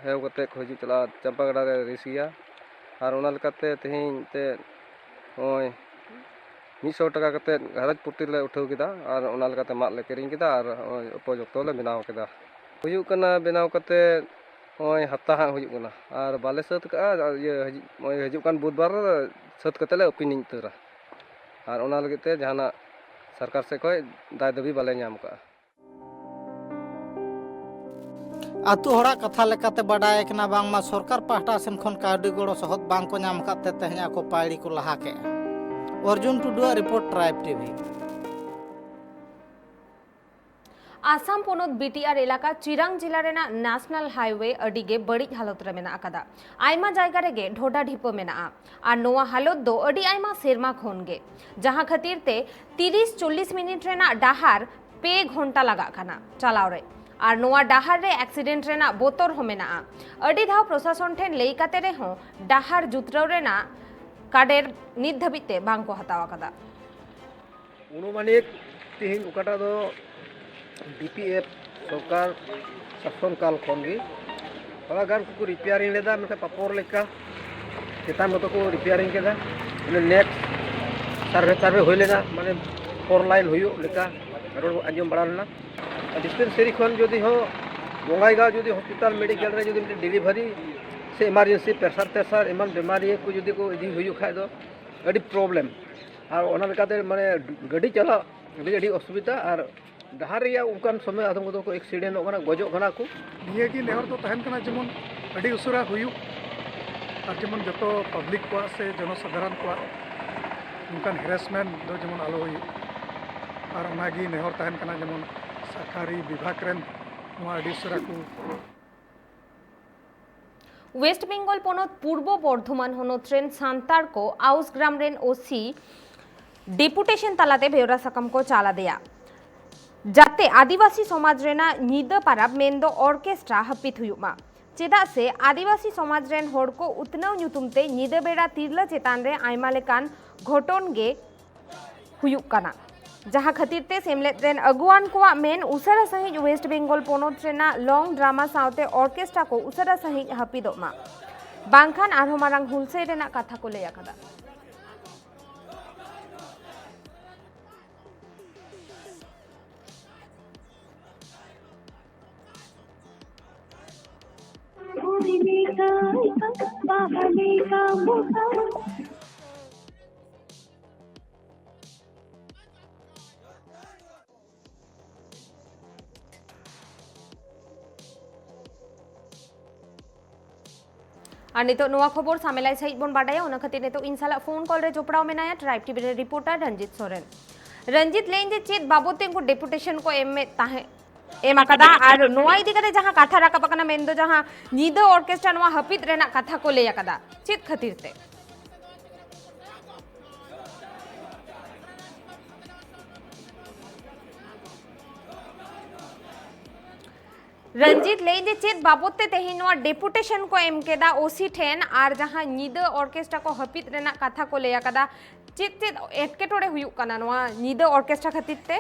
ᱦᱮᱣ ᱠᱟᱛᱮᱫ ᱠᱚ ᱦᱤᱡᱩᱜ ᱪᱟᱞᱟᱜᱼᱟ, ᱪᱟᱢᱯᱟ ᱜᱟᱰᱟ ᱨᱮ ᱨᱮᱥ ᱜᱮᱭᱟ᱾ ᱟᱨ ᱚᱱᱟ ᱞᱮᱠᱟᱛᱮ ᱛᱮᱦᱮᱧ ᱛᱮ ᱱᱚᱜᱼᱚᱭ ᱢᱤᱫ ᱥᱚ ᱴᱟᱠᱟ ᱠᱟᱛᱮᱫ ᱜᱷᱟᱨᱚᱸᱡᱽ ᱯᱨᱚᱛᱤ ᱞᱮ ᱩᱴᱷᱟᱹᱣ ᱠᱮᱫᱟ ᱟᱨ ᱚᱱᱟ ᱞᱮᱠᱟᱛᱮ ᱢᱟᱫ ᱞᱮ ᱠᱤᱨᱤᱧ ᱠᱮᱫᱟ ᱟᱨ ᱱᱚᱜᱼᱚᱭ ᱩᱯᱚᱡᱩᱠᱛᱚ ᱞᱮ ᱵᱮᱱᱟᱣ ᱠᱮᱫᱟ᱾ ᱦᱩᱭᱩᱜ ᱠᱟᱱᱟ, ᱵᱮᱱᱟᱣ ᱠᱟᱛᱮᱫ ᱱᱚᱜᱼᱚᱭ ᱦᱟᱯᱛᱟ ᱦᱟᱸᱜ ᱦᱩᱭᱩᱜ ᱠᱟᱱᱟ ᱟᱨ ᱵᱟᱞᱮ ᱥᱟᱹᱛ ᱠᱟᱜᱼᱟ᱾ ᱟᱨ ᱤᱭᱟᱹ ᱦᱤᱡᱩᱜ, ᱱᱚᱜᱼᱚᱭ ᱦᱤᱡᱩᱜ ᱠᱟᱱ ᱵᱩᱫᱷᱵᱟᱨ ᱥᱟᱹᱛ ᱠᱟᱛᱮᱫ ᱞᱮ opening ᱩᱛᱟᱹᱨᱟ᱾ ᱟᱨ ᱚᱱᱟ ᱞᱟᱹᱜᱤᱫ ᱛᱮ ᱡᱟᱦᱟᱱᱟᱜ ᱥᱚᱨᱠᱟᱨ ᱥᱮᱫ ᱠᱷᱚᱱ ᱫᱟᱭ ᱫᱟᱹᱵᱤ ᱵᱟᱞᱮ ᱧᱟᱢ ᱠᱟᱜᱼᱟ᱾ ᱟᱹᱛᱩ ᱦᱚᱲᱟᱜ ᱠᱟᱛᱷᱟ ᱞᱮᱠᱟᱛᱮ ᱵᱟᱰᱟᱭ ᱠᱟᱱᱟ, ᱵᱟᱝᱢᱟ ᱥᱚᱨᱠᱟᱨ ᱯᱟᱦᱴᱟ ᱥᱮᱱ ᱠᱷᱚᱱ ᱠᱟᱹᱣᱰᱤ ᱜᱚᱲᱚ ᱥᱚᱦᱚᱫ ᱵᱟᱝ ᱠᱚ ᱧᱟᱢ ᱟᱠᱟᱫ ᱛᱮ ᱛᱮᱦᱮᱧ ᱟᱠᱚ ᱯᱟᱹᱭᱲᱤ ᱠᱚ ᱞᱟᱦᱟ ᱠᱮᱜᱼᱟ᱾ ᱚᱨᱡᱩᱱ ᱴᱩᱰᱩᱣᱟᱜ ᱨᱤᱯᱳᱨᱴ, ᱴᱨᱟᱭᱤᱵᱽ ᱴᱤᱵᱷᱤ᱾ ᱟᱥᱟᱢ ᱯᱚᱱᱚᱛ ᱵᱤᱴᱤᱟᱨ ᱮᱞᱟᱠᱟ ᱪᱤᱨᱟᱝ ᱡᱮᱞᱟ ᱨᱮᱱᱟᱜ ᱱᱮᱥᱱᱟᱞ ᱦᱟᱭᱣᱮ ᱟᱹᱰᱤ ᱜᱮ ᱵᱟᱹᱲᱤᱡ ᱦᱟᱞᱚᱛ ᱨᱮ ᱢᱮᱱᱟᱜ ᱟᱠᱟᱫᱟ᱾ ᱟᱭᱢᱟ ᱡᱟᱭᱜᱟ ᱨᱮᱜᱮ ᱰᱷᱚᱰᱟ ᱰᱷᱤᱯᱟᱹ ᱢᱮᱱᱟᱜᱼᱟ ᱟᱨ ᱱᱚᱣᱟ ᱦᱟᱞᱚᱛ ᱫᱚ ᱟᱹᱰᱤ ᱟᱭᱢᱟ ᱥᱮᱨᱢᱟ ᱠᱷᱚᱱ ᱜᱮ, ᱡᱟᱦᱟᱸ ᱠᱷᱟᱹᱛᱤᱨ ᱛᱮ ᱛᱤᱨᱤᱥ ᱪᱚᱞᱞᱤᱥ ᱢᱤᱱᱤᱴ ᱨᱮᱱᱟᱜ ᱰᱟᱦᱟᱨ ᱯᱮ ᱜᱷᱚᱱᱴᱟ ᱞᱟᱜᱟᱜ ᱠᱟᱱᱟ ᱪᱟᱞᱟᱣ ᱨᱮ᱾ ᱟᱨ ᱱᱚᱣᱟ ᱰᱟᱦᱟᱨ ᱨᱮ ᱮᱠᱥᱤᱰᱮᱱᱴ ᱨᱮᱱᱟᱜ ᱵᱚᱛᱚᱨ ᱦᱚᱸ ᱢᱮᱱᱟᱜᱼᱟ᱾ ᱟᱹᱰᱤ ᱫᱷᱟᱣ ᱯᱨᱚᱥᱟᱥᱚᱱ ᱴᱷᱮᱱ ᱞᱟᱹᱭ ᱠᱟᱛᱮ ᱨᱮᱦᱚᱸ ᱰᱟᱦᱟᱨ ᱡᱩᱛᱨᱟᱹᱣ ᱨᱮᱱᱟᱜ ᱠᱟᱰᱮᱨ ᱱᱤᱛ ᱫᱷᱟᱹᱵᱤᱡ ᱛᱮ ᱵᱟᱝ ᱠᱚ ᱦᱟᱛᱟᱣ ᱟᱠᱟᱫᱟ᱾ ᱚᱱᱩᱢᱟᱱᱤᱠ ᱛᱮᱦᱮᱧ ᱚᱠᱟᱴᱟᱜ ᱫᱚ ᱰᱤᱯᱤᱮᱯᱷ ᱥᱚᱨᱠᱟᱨ ᱥᱟᱥᱚᱱ ᱠᱟᱞ ᱠᱷᱚᱱ ᱜᱮ ᱛᱷᱚᱲᱟ ᱜᱟᱱ ᱠᱚ ᱨᱤᱯᱮᱭᱟᱨᱤᱝ ᱞᱮᱫᱟ, ᱢᱮᱱᱠᱷᱟᱱ ᱯᱟᱯᱚᱨ ᱞᱮᱠᱟ ᱪᱮᱛᱟᱱ ᱢᱚᱛᱚ ᱠᱚ ᱨᱤᱯᱮᱭᱟᱨᱤᱝ ᱠᱮᱫᱟ᱾ ᱚᱱᱟ ᱱᱮᱠᱥᱴ ᱥᱟᱨᱵᱷᱮ ᱥᱟᱨᱵᱷᱮ ᱦᱩᱭ ᱞᱮᱱᱟ, ᱢᱟᱱᱮ ᱯᱷᱳᱨ ᱞᱟᱭᱤᱱ ᱦᱩᱭᱩᱜ ᱞᱮᱠᱟ ᱨᱚᱲ ᱟᱸᱡᱚᱢ ᱵᱟᱲᱟ ᱞᱮᱱᱟ᱾ ᱰᱤᱥᱯᱮᱱᱥᱟᱨᱤ ᱠᱷᱚᱱ ᱡᱩᱫᱤ ᱦᱚᱸ ᱵᱚᱸᱜᱟᱭᱜᱟᱸᱣ ᱡᱩᱫᱤ ᱦᱚᱥᱯᱤᱴᱟᱞ ᱢᱮᱰᱤᱠᱮᱞ ᱨᱮ ᱡᱩᱫᱤ ᱢᱤᱫᱴᱮᱱ ᱰᱮᱞᱤᱵᱷᱟᱨᱤ ᱥᱮ ᱮᱢᱟᱨᱡᱮᱱᱥᱤ ᱯᱨᱮᱥᱟᱨ ᱴᱮᱥᱟᱨ ᱮᱢᱟᱱ ᱵᱮᱢᱟᱨᱤᱭᱟᱹ ᱠᱚ ᱡᱩᱫᱤ ᱠᱚ ᱤᱫᱤ ᱦᱩᱭᱩᱜ ᱠᱷᱟᱡ ᱫᱚ ᱟᱹᱰᱤ ᱯᱨᱚᱵᱞᱮᱢ᱾ ᱟᱨ ᱚᱱᱟ ᱞᱮᱠᱟᱛᱮ ᱢᱟᱱᱮ ᱜᱟᱹᱰᱤ ᱪᱟᱞᱟᱜ ᱟᱹᱰᱤ, ᱟᱹᱰᱤ ᱚᱥᱩᱵᱤᱫᱟ᱾ ᱟᱨ ᱰᱟᱦᱟᱨ ᱨᱮᱭᱟᱜ ᱚᱱᱠᱟᱱ ᱥᱚᱢᱚᱭ ᱟᱫᱚᱢ ᱠᱚᱫᱚ ᱠᱚ ᱮᱠᱥᱤᱰᱮᱱᱴᱚᱜ ᱠᱟᱱᱟ, ᱜᱚᱡᱚᱜ ᱠᱟᱱᱟ ᱠᱚ᱾ ᱱᱤᱭᱟᱹᱜᱮ ᱱᱮᱦᱚᱨ ᱫᱚ ᱛᱟᱦᱮᱱ ᱠᱟᱱᱟ ᱡᱮᱢᱚᱱ ᱟᱹᱰᱤ ᱩᱥᱟᱹᱨᱟ ᱦᱩᱭᱩᱜ ᱟᱨ ᱡᱮᱢᱚᱱ ᱡᱚᱛᱚ ᱯᱟᱵᱽᱞᱤᱠ ᱠᱚᱣᱟᱜ ᱥᱮ ᱡᱚᱱᱚᱥᱟᱫᱷᱟᱨᱚᱱ ᱠᱚᱣᱟᱜ ᱱᱚᱝᱠᱟᱱ ᱦᱮᱨᱮᱥᱢᱮᱱᱴ ᱫᱚ ᱡᱮᱢᱚᱱ ᱟᱞᱚ ᱦᱩᱭᱩᱜ᱾ ᱟᱨ ᱚᱱᱟᱜᱮ ᱱᱮᱦᱚᱨ ᱛᱟᱦᱮᱱ ᱠᱟᱱᱟ ᱡᱮᱢᱚᱱ ᱥᱚᱨᱠᱟᱨᱤ ᱵᱤᱵᱷᱟᱜᱽ ᱨᱮᱱ ᱱᱚᱣᱟ ᱟᱹᱰᱤ ᱩᱥᱟᱹᱨᱟ ᱠᱚ ᱳᱭᱮᱥᱴ ᱵᱮᱝᱜᱚᱞ ᱯᱚᱱᱚᱛ ᱯᱩᱨᱵᱚ ᱵᱚᱨᱫᱷᱚᱢᱟᱱ ᱦᱚᱱᱚᱛ ᱨᱮᱱ ᱥᱟᱱᱛᱟᱲ ᱠᱚ ᱟᱣᱩᱥ ᱜᱨᱟᱢ ᱨᱮᱱ ᱳᱥᱤ ᱰᱮᱯᱩᱴᱮᱥᱚᱱ ᱛᱟᱞᱟᱛᱮ ᱵᱮᱣᱨᱟ ᱥᱟᱠᱟᱢ ᱠᱚ ᱪᱟᱞ ᱟᱫᱮᱭᱟ, ᱡᱟᱛᱮ ᱟᱹᱫᱤᱵᱟᱹᱥᱤ ᱥᱚᱢᱟᱡᱽ ᱨᱮᱱᱟᱜ ᱧᱤᱫᱟᱹ ᱯᱟᱨᱟᱵᱽ ᱢᱮᱱᱫᱚ ᱚᱨᱠᱮᱥᱴᱨᱟ ᱦᱟᱹᱯᱤᱫ ᱦᱩᱭᱩᱜ ᱢᱟ᱾ ᱪᱮᱫᱟᱜ ᱥᱮ ᱟᱹᱫᱤᱵᱟᱹᱥᱤ ᱥᱚᱢᱟᱡᱽ ᱨᱮᱱ ᱦᱚᱲ ᱠᱚ ᱩᱛᱱᱟᱹᱣ ᱧᱩᱛᱩᱢ ᱛᱮ ᱧᱤᱫᱟᱹ ᱵᱮᱲᱟ ᱛᱤᱨᱞᱟᱹ ᱪᱮᱛᱟᱱ ᱨᱮ ᱟᱭᱢᱟ ᱞᱮᱠᱟᱱ ᱜᱷᱚᱴᱚᱱ ᱜᱮ ᱦᱩᱭᱩᱜ ᱠᱟᱱᱟ᱾ ᱡᱟᱦᱟᱸ ᱠᱷᱟᱹᱛᱤᱨ ᱛᱮ ᱥᱮᱢᱞᱮᱫ ᱨᱮᱱ ᱟᱹᱜᱩᱣᱟᱱ ᱠᱚᱣᱟᱜ ᱢᱮᱱ ᱩᱥᱟᱹᱨᱟ ᱥᱟᱺᱦᱤᱡ ᱳᱭᱮᱥᱴ ᱵᱮᱝᱜᱚᱞ ᱯᱚᱱᱚᱛ ᱨᱮᱱᱟᱜ ᱞᱚᱝ ᱰᱨᱟᱢᱟ ᱥᱟᱶᱛᱮ ᱚᱨᱠᱮᱥᱴᱨᱟ ᱠᱚ ᱩᱥᱟᱹᱨᱟ ᱥᱟᱺᱦᱤᱡ ᱦᱟᱹᱯᱤᱫᱚᱜ ᱢᱟ, ᱵᱟᱝᱠᱷᱟᱱ ᱟᱨᱦᱚᱸ ᱢᱟᱨᱟᱝ ᱦᱩᱞᱥᱟᱹᱭ ᱨᱮᱱᱟᱜ ᱠᱟᱛᱷᱟ ᱠᱚ ᱞᱟᱹᱭ ᱟᱠᱟᱫᱟ᱾ ᱟᱨ ᱱᱤᱛᱚᱜ ᱱᱚᱣᱟ ᱠᱷᱚᱵᱚᱨ ᱥᱟᱢᱮᱞᱟᱭ ᱥᱟᱺᱦᱤᱡ ᱵᱚᱱ ᱵᱟᱰᱟᱭᱟ᱾ ᱚᱱᱟ ᱠᱷᱟᱹᱛᱤᱨ ᱱᱤᱛᱚᱜ ᱤᱧ ᱥᱟᱞᱟᱜ ᱯᱷᱳᱱ ᱠᱚᱞ ᱨᱮ ᱡᱚᱯᱲᱟᱣ ᱢᱮᱱᱟᱭᱟ ᱴᱨᱟᱭᱤᱵᱽ ᱴᱤᱵᱷᱤ ᱨᱮᱱ ᱨᱤᱯᱳᱨᱴᱟᱨ ᱨᱚᱧᱡᱤᱛ ᱥᱚᱨᱮᱱ᱾ ᱨᱚᱧᱡᱤᱛ, ᱞᱟᱹᱭᱟᱹᱧ ᱡᱮ ᱪᱮᱫ ᱵᱟᱵᱚᱫ ᱛᱮ ᱩᱱᱠᱩ ᱰᱮᱯᱩᱴᱮᱥᱚᱱ ᱠᱚ ᱮᱢ ᱮᱫ ᱛᱟᱦᱮᱸᱫ, ᱮᱢ ᱟᱠᱟᱫᱟ, ᱟᱨ ᱱᱚᱣᱟ ᱤᱫᱤ ᱠᱟᱛᱮ ᱡᱟᱦᱟᱸ ᱠᱟᱛᱷᱟ ᱨᱟᱠᱟᱵ ᱟᱠᱟᱱᱟ, ᱢᱮᱱᱫᱚ ᱡᱟᱦᱟᱸ ᱧᱤᱫᱟᱹ ᱚᱨᱠᱮᱥᱴᱨᱟ ᱱᱚᱣᱟ ᱦᱟᱹᱯᱤᱫ ᱨᱮᱱᱟᱜ ᱠᱟᱛᱷᱟ ᱠᱚ ᱞᱟᱹᱭ ᱟᱠᱟᱫᱟ, ᱪᱮᱫ ᱠᱷᱟᱹᱛᱤᱨ ᱛᱮ? ᱨᱚᱧᱡᱤᱛ, ᱞᱟᱹᱭ ᱡᱮ ᱪᱮᱫ ᱵᱟᱵᱚᱫ ᱛᱮ ᱛᱮᱦᱮᱧ ᱱᱚᱣᱟ ᱰᱮᱯᱩᱴᱮᱥᱚᱱ ᱠᱚ ᱮᱢ ᱠᱮᱫᱟ ᱳᱥᱤ ᱴᱷᱮᱱ, ᱟᱨ ᱡᱟᱦᱟᱸ ᱧᱤᱫᱟᱹ ᱚᱨᱠᱮᱥᱴᱨᱟ ᱠᱚ ᱦᱟᱹᱯᱤᱫ ᱨᱮᱱᱟᱜ ᱠᱟᱛᱷᱟ ᱠᱚ ᱞᱟᱹᱭ ᱟᱠᱟᱫᱟ, ᱪᱮᱫ ᱪᱮᱫ ᱮᱴᱠᱮᱴᱚᱬᱮ ᱦᱩᱭᱩᱜ ᱠᱟᱱᱟ ᱱᱚᱣᱟ ᱧᱤᱫᱟᱹ ᱚᱨᱠᱮᱥᱴᱨᱟ ᱠᱷᱟᱹᱛᱤᱨ ᱛᱮ?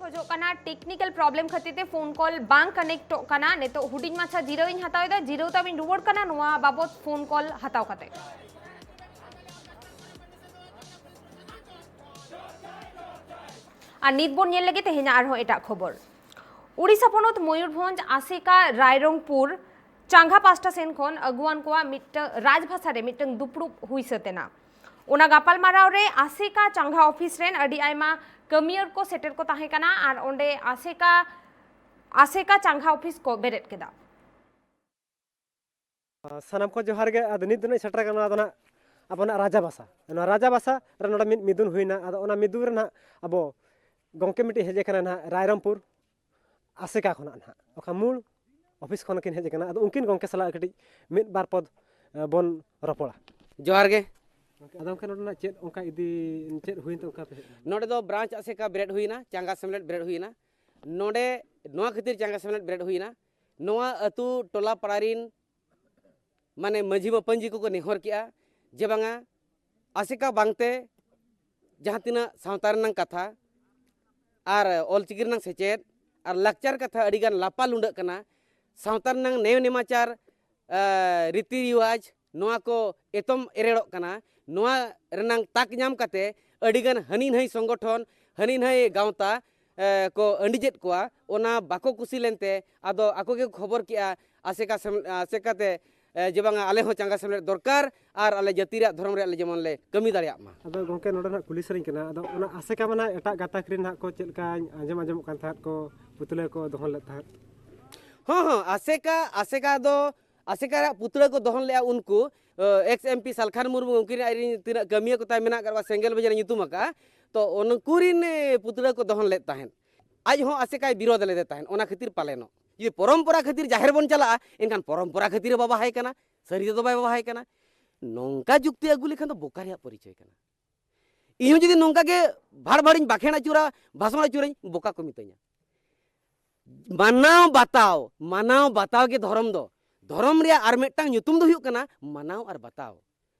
ᱠᱷᱚᱡᱚᱜ ᱠᱟᱱᱟ, ᱴᱮᱠᱱᱤᱠᱮᱞ ᱯᱨᱚᱵᱞᱮᱢ ᱠᱷᱟᱹᱛᱤᱨ ᱛᱮ ᱯᱷᱳᱱ ᱠᱚᱞ ᱵᱟᱝ ᱠᱟᱱᱮᱠᱴᱚᱜ ᱠᱟᱱᱟ᱾ ᱱᱤᱛᱚᱜ ᱦᱩᱰᱤᱧ ᱢᱟᱪᱷᱟ ᱡᱤᱨᱟᱹᱣ ᱤᱧ ᱦᱟᱛᱟᱣ ᱮᱫᱟ, ᱡᱤᱨᱟᱹᱣ ᱛᱟᱵᱤᱱ ᱨᱩᱣᱟᱹᱲ ᱠᱟᱱᱟ ᱱᱚᱣᱟ ᱵᱟᱵᱚᱛ ᱯᱷᱳᱱ ᱠᱚᱞ ᱦᱟᱛᱟᱣ ᱠᱟᱛᱮ᱾ ᱟᱨ ᱱᱤᱛ ᱵᱚᱱ ᱧᱮᱞ ᱞᱮᱜᱮ ᱛᱮᱦᱮᱧᱟᱜ ᱟᱨᱦᱚᱸ ᱮᱴᱟᱜ ᱠᱷᱚᱵᱚᱨ᱾ ᱩᱲᱤᱥᱥᱟ ᱯᱚᱱᱚᱛ ᱢᱚᱭᱩᱨᱵᱷᱚᱸᱡᱽ ᱟᱥᱮᱠᱟ ᱨᱟᱭᱨᱚᱝᱯᱩᱨ ᱪᱟᱸᱜᱟ ᱯᱟᱥᱴᱟ ᱥᱮᱱ ᱠᱷᱚᱱ ᱟᱹᱜᱩᱣᱟᱱ ᱠᱚᱣᱟᱜ ᱢᱤᱫᱴᱟᱝ ᱨᱟᱡᱽᱵᱷᱟᱥᱟ ᱨᱮ ᱢᱤᱫᱴᱟᱝ ᱫᱩᱯᱲᱩᱵ ᱦᱩᱭ ᱥᱟᱹᱛ ᱮᱱᱟ᱾ ᱚᱱᱟ ᱜᱟᱯᱟᱞᱢᱟᱨᱟᱣ ᱨᱮ ᱟᱥᱮᱠᱟ ᱪᱟᱸᱜᱟ ᱚᱯᱷᱤᱥ ᱨᱮᱱ ᱟᱹᱰᱤ ᱟᱭᱢᱟ ᱠᱟᱹᱢᱤᱭᱟᱹ ᱠᱚ ᱥᱮᱴᱮᱨ ᱠᱚ ᱛᱟᱦᱮᱸ ᱠᱟᱱᱟ ᱟᱨ ᱚᱸᱰᱮ ᱟᱥᱮᱠᱟ, ᱟᱥᱮᱠᱟ ᱪᱟᱸᱜᱟ ᱚᱯᱷᱤᱥ ᱠᱚ ᱵᱮᱨᱮᱫ ᱠᱮᱫᱟ᱾ ᱥᱟᱱᱟᱢ ᱠᱚ ᱡᱚᱦᱟᱨ ᱜᱮ᱾ ᱟᱫᱚ ᱱᱤᱛ ᱫᱚ ᱱᱟᱜ ᱥᱮᱴᱮᱨ ᱠᱟᱱᱟ ᱱᱚᱣᱟ ᱫᱚ ᱱᱟᱜ ᱟᱵᱚᱱᱟᱜ ᱨᱟᱡᱟ ᱵᱷᱟᱥᱟ᱾ ᱱᱚᱣᱟ ᱨᱟᱡᱟ ᱵᱷᱟᱥᱟ ᱨᱮ ᱱᱚᱰᱮ ᱢᱤᱫ ᱢᱤᱫᱩᱱ ᱦᱩᱭᱱᱟ᱾ ᱟᱫᱚ ᱚᱱᱟ ᱢᱤᱫᱩᱱ ᱨᱮ ᱱᱟᱜ ᱟᱵᱚ ᱜᱚᱢᱠᱮ ᱢᱤᱫᱴᱤᱡ ᱦᱮᱡ ᱟᱠᱟᱱᱟ ᱱᱟᱜ ᱨᱟᱭᱨᱚᱝᱯᱩᱨ ᱟᱥᱮᱠᱟ ᱠᱷᱚᱱᱟᱜ ᱱᱟᱜ, ᱚᱠᱟ ᱢᱩᱞ ᱚᱯᱷᱤᱥ ᱠᱷᱚᱱ ᱠᱤᱱ ᱦᱮᱡ ᱟᱠᱟᱱᱟ᱾ ᱟᱫᱚ ᱩᱱᱠᱤᱱ ᱜᱚᱢᱠᱮ ᱥᱟᱞᱟᱜ ᱠᱟᱹᱴᱤᱡ ᱢᱤᱫ ᱵᱟᱨ ᱯᱚᱫ, ᱮ, ᱵᱚᱱ ᱨᱚᱯᱚᱲᱟ᱾ ᱡᱚᱦᱟᱨ ᱜᱮ᱾ ᱟᱫᱚ ᱜᱚᱢᱠᱮ, ᱱᱚᱰᱮᱱᱟᱜ ᱪᱮᱫ ᱚᱱᱠᱟ ᱤᱫᱤ, ᱪᱮᱫ ᱦᱩᱭᱮᱱ ᱛᱮ ᱚᱱᱠᱟ ᱯᱮ ᱦᱮᱡ ᱞᱮᱱᱟ? ᱱᱚᱰᱮ ᱫᱚ ᱵᱨᱟᱧᱪ ᱟᱥᱮᱠᱟ ᱵᱮᱨᱮᱫ ᱦᱩᱭᱮᱱᱟ, ᱪᱟᱸᱜᱟ ᱥᱮᱢᱞᱮᱫ ᱵᱮᱨᱮᱫ ᱦᱩᱭᱮᱱᱟ᱾ ᱱᱚᱰᱮ ᱱᱚᱣᱟ ᱠᱷᱟᱹᱛᱤᱨ ᱪᱟᱸᱜᱟ ᱥᱮᱢᱞᱮᱫ ᱵᱮᱨᱮᱫ ᱦᱩᱭᱮᱱᱟ, ᱱᱚᱣᱟ ᱟᱹᱛᱩ ᱴᱚᱞᱟ ᱯᱟᱲᱟ ᱨᱤᱱ ᱢᱟᱱᱮ ᱢᱟᱹᱡᱷᱤ ᱢᱟᱯᱟᱹᱧᱡᱤ ᱠᱚᱠᱚ ᱱᱮᱦᱚᱨ ᱠᱮᱜᱼᱟ ᱡᱮ ᱵᱟᱝᱟ, ᱟᱥᱮᱠᱟ ᱵᱟᱝᱛᱮ ᱡᱟᱦᱟᱸ ᱛᱤᱱᱟᱹᱜ ᱥᱟᱶᱛᱟ ᱨᱮᱱᱟᱜ ᱠᱟᱛᱷᱟ ᱟᱨ ᱚᱞᱪᱤᱠᱤ ᱨᱮᱱᱟᱜ ᱥᱮᱪᱮᱫ ᱟᱨ ᱞᱟᱠᱪᱟᱨ ᱠᱟᱛᱷᱟ ᱟᱹᱰᱤᱜᱟᱱ ᱞᱟᱯᱟ ᱞᱩᱸᱰᱟᱹᱜ ᱠᱟᱱᱟ᱾ ᱥᱟᱶᱛᱟ ᱨᱮᱱᱟᱜ ᱱᱮᱭᱚ ᱱᱮᱢᱟᱪᱟᱨ, ᱟᱸ, ᱨᱤᱛᱤ ᱨᱤᱣᱟᱡᱽ, ᱱᱚᱣᱟ ᱠᱚ ᱮᱛᱚᱢ ᱮᱨᱮᱲᱚᱜ ᱠᱟᱱᱟ᱾ ᱱᱚᱣᱟ ᱨᱮᱱᱟᱜ ᱛᱟᱠ ᱧᱟᱢ ᱠᱟᱛᱮ ᱟᱹᱰᱤᱜᱟᱱ ᱦᱟᱹᱱᱤ ᱱᱟᱹᱭ ᱥᱚᱝᱜᱚᱴᱷᱚᱱ, ᱦᱟᱹᱱᱤ ᱱᱟᱹᱭ ᱜᱟᱶᱛᱟ, ᱮ, ᱠᱚ ᱟᱹᱰᱤᱡᱮᱫ ᱠᱚᱣᱟ᱾ ᱚᱱᱟ ᱵᱟᱠᱚ ᱠᱩᱥᱤ ᱞᱮᱱᱛᱮ ᱟᱫᱚ ᱟᱠᱚ ᱜᱮ ᱠᱚ ᱠᱷᱚᱵᱚᱨ ᱠᱮᱜᱼᱟ ᱟᱥᱮᱠᱟ ᱥᱮᱢ-, ᱟᱥᱮᱠᱟ ᱛᱮ, ᱮ, ᱡᱮ ᱵᱟᱝᱟ, ᱟᱞᱮ ᱦᱚᱸ ᱪᱟᱸᱜᱟ ᱥᱮᱢᱞᱮᱫ ᱫᱚᱨᱠᱟᱨ ᱟᱨ ᱟᱞᱮ ᱡᱟᱹᱛᱤ ᱨᱮᱭᱟᱜ ᱫᱷᱚᱨᱚᱢ ᱨᱮᱭᱟᱜ ᱞᱮ ᱡᱮᱢᱚᱱ ᱞᱮ ᱠᱟᱹᱢᱤ ᱫᱟᱲᱮᱭᱟᱜ ᱢᱟ᱾ ᱟᱫᱚ ᱜᱚᱢᱠᱮ, ᱱᱚᱰᱮ ᱱᱟᱜ ᱠᱩᱞᱤ ᱥᱟᱱᱟᱧ ᱠᱟᱱᱟ, ᱟᱫᱚ ᱚᱱᱟ ᱟᱥᱮᱠᱟ ᱢᱟᱱᱟ ᱮᱴᱟᱜ ᱜᱟᱛᱟᱠ ᱨᱮᱱ ᱦᱟᱸᱜ ᱠᱚ ᱪᱮᱫ ᱞᱮᱠᱟᱧ ᱟᱸᱡᱚᱢ ᱟᱸᱡᱚᱢᱚᱜ ᱠᱟᱱ ᱛᱟᱦᱮᱸᱫ ᱠᱚ ᱯᱩᱛᱞᱟᱹ ᱠᱚ ᱫᱚᱦᱚᱱ ᱞᱮᱫ ᱛᱟᱦᱮᱸᱫ? ᱦᱚᱸ, ᱦᱚᱸ, ᱟᱥᱮᱠᱟ, ᱟᱥᱮᱠᱟ ᱫᱚ, ᱟᱥᱮᱠᱟ ᱨᱮᱭᱟᱜ ᱯᱩᱛᱲᱟᱹ ᱠᱚ ᱫᱚᱦᱚᱱ ᱞᱮᱫᱼᱟ ᱩᱱᱠᱩ, X M P Salkhan Murmu, ᱩᱱᱠᱤᱱ ᱟᱡ ᱨᱮᱱ ᱛᱤᱱᱟᱹᱜ ᱠᱟᱹᱢᱤᱭᱟᱹ ᱠᱚ ᱛᱟᱭ ᱢᱮᱱᱟᱜ ᱟᱠᱟᱫ ᱠᱚᱣᱟ, ᱥᱮᱸᱜᱮᱞ ᱵᱟᱡᱟᱨ ᱧᱩᱛᱩᱢ ᱟᱠᱟᱫᱼᱟ, ᱛᱚ ᱩᱱᱠᱩ ᱨᱤᱱ, ᱮ, ᱯᱩᱛᱲᱟᱹ ᱠᱚ ᱫᱚᱦᱚᱱ ᱞᱮᱫ ᱛᱟᱦᱮᱸᱫ᱾ ᱟᱡ ᱦᱚᱸ ᱟᱥᱮᱠᱟᱭ ᱵᱤᱨᱳᱫ ᱞᱮᱫᱮ ᱛᱟᱦᱮᱸᱫ, ᱚᱱᱟ ᱠᱷᱟᱹᱛᱤᱨ ᱯᱟᱞᱮᱱᱚᱜ᱾ ᱡᱩᱫᱤ ᱯᱚᱨᱚᱢᱯᱚᱨᱟ ᱠᱷᱟᱹᱛᱤᱨ ᱡᱟᱦᱮᱨ ᱵᱚᱱ ᱪᱟᱞᱟᱜᱼᱟ, ᱮᱱᱠᱷᱟᱱ ᱯᱚᱨᱚᱢᱯᱚᱨᱟ ᱠᱷᱟᱹᱛᱤᱨ ᱮ ᱵᱟᱵᱟᱦᱟᱭ ᱠᱟᱱᱟ, ᱥᱟᱹᱨᱤ ᱛᱮᱫᱚ ᱵᱟᱭ ᱵᱟᱵᱟᱦᱟᱭ ᱠᱟᱱᱟ᱾ ᱱᱚᱝᱠᱟ ᱡᱩᱠᱛᱤ ᱟᱹᱜᱩ ᱞᱮᱠᱷᱟᱱ ᱫᱚ ᱵᱚᱠᱟ ᱨᱮᱭᱟᱜ ᱯᱚᱨᱤᱪᱚᱭ ᱠᱟᱱᱟ᱾ ᱤᱧ ᱦᱚᱸ ᱡᱩᱫᱤ ᱱᱚᱝᱠᱟ ᱜᱮ ᱵᱷᱟᱲ ᱵᱷᱟᱲᱤᱧ ᱵᱟᱠᱷᱮᱬ ᱟᱹᱪᱩᱨᱟ, ᱵᱷᱟᱥᱚᱱ ᱟᱹᱪᱩᱨᱟᱹᱧ, ᱵᱚᱠᱟ ᱠᱚ ᱢᱤᱛᱟᱹᱧᱟ᱾ ᱢᱟᱱᱟᱣ ᱵᱟᱛᱟᱣ, ᱢᱟᱱᱟᱣ ᱵᱟᱛᱟᱣ ᱜᱮ ᱫᱷᱚᱨᱚᱢ ᱫᱚ᱾ ᱫᱷᱚᱨᱚᱢ ᱨᱮᱭᱟᱜ ᱟᱨ ᱢᱤᱫᱴᱟᱝ ᱧᱩᱛᱩᱢ ᱫᱚ ᱦᱩᱭᱩᱜ ᱠᱟᱱᱟ ᱢᱟᱱᱟᱣ ᱟᱨ ᱵᱟᱛᱟᱣ᱾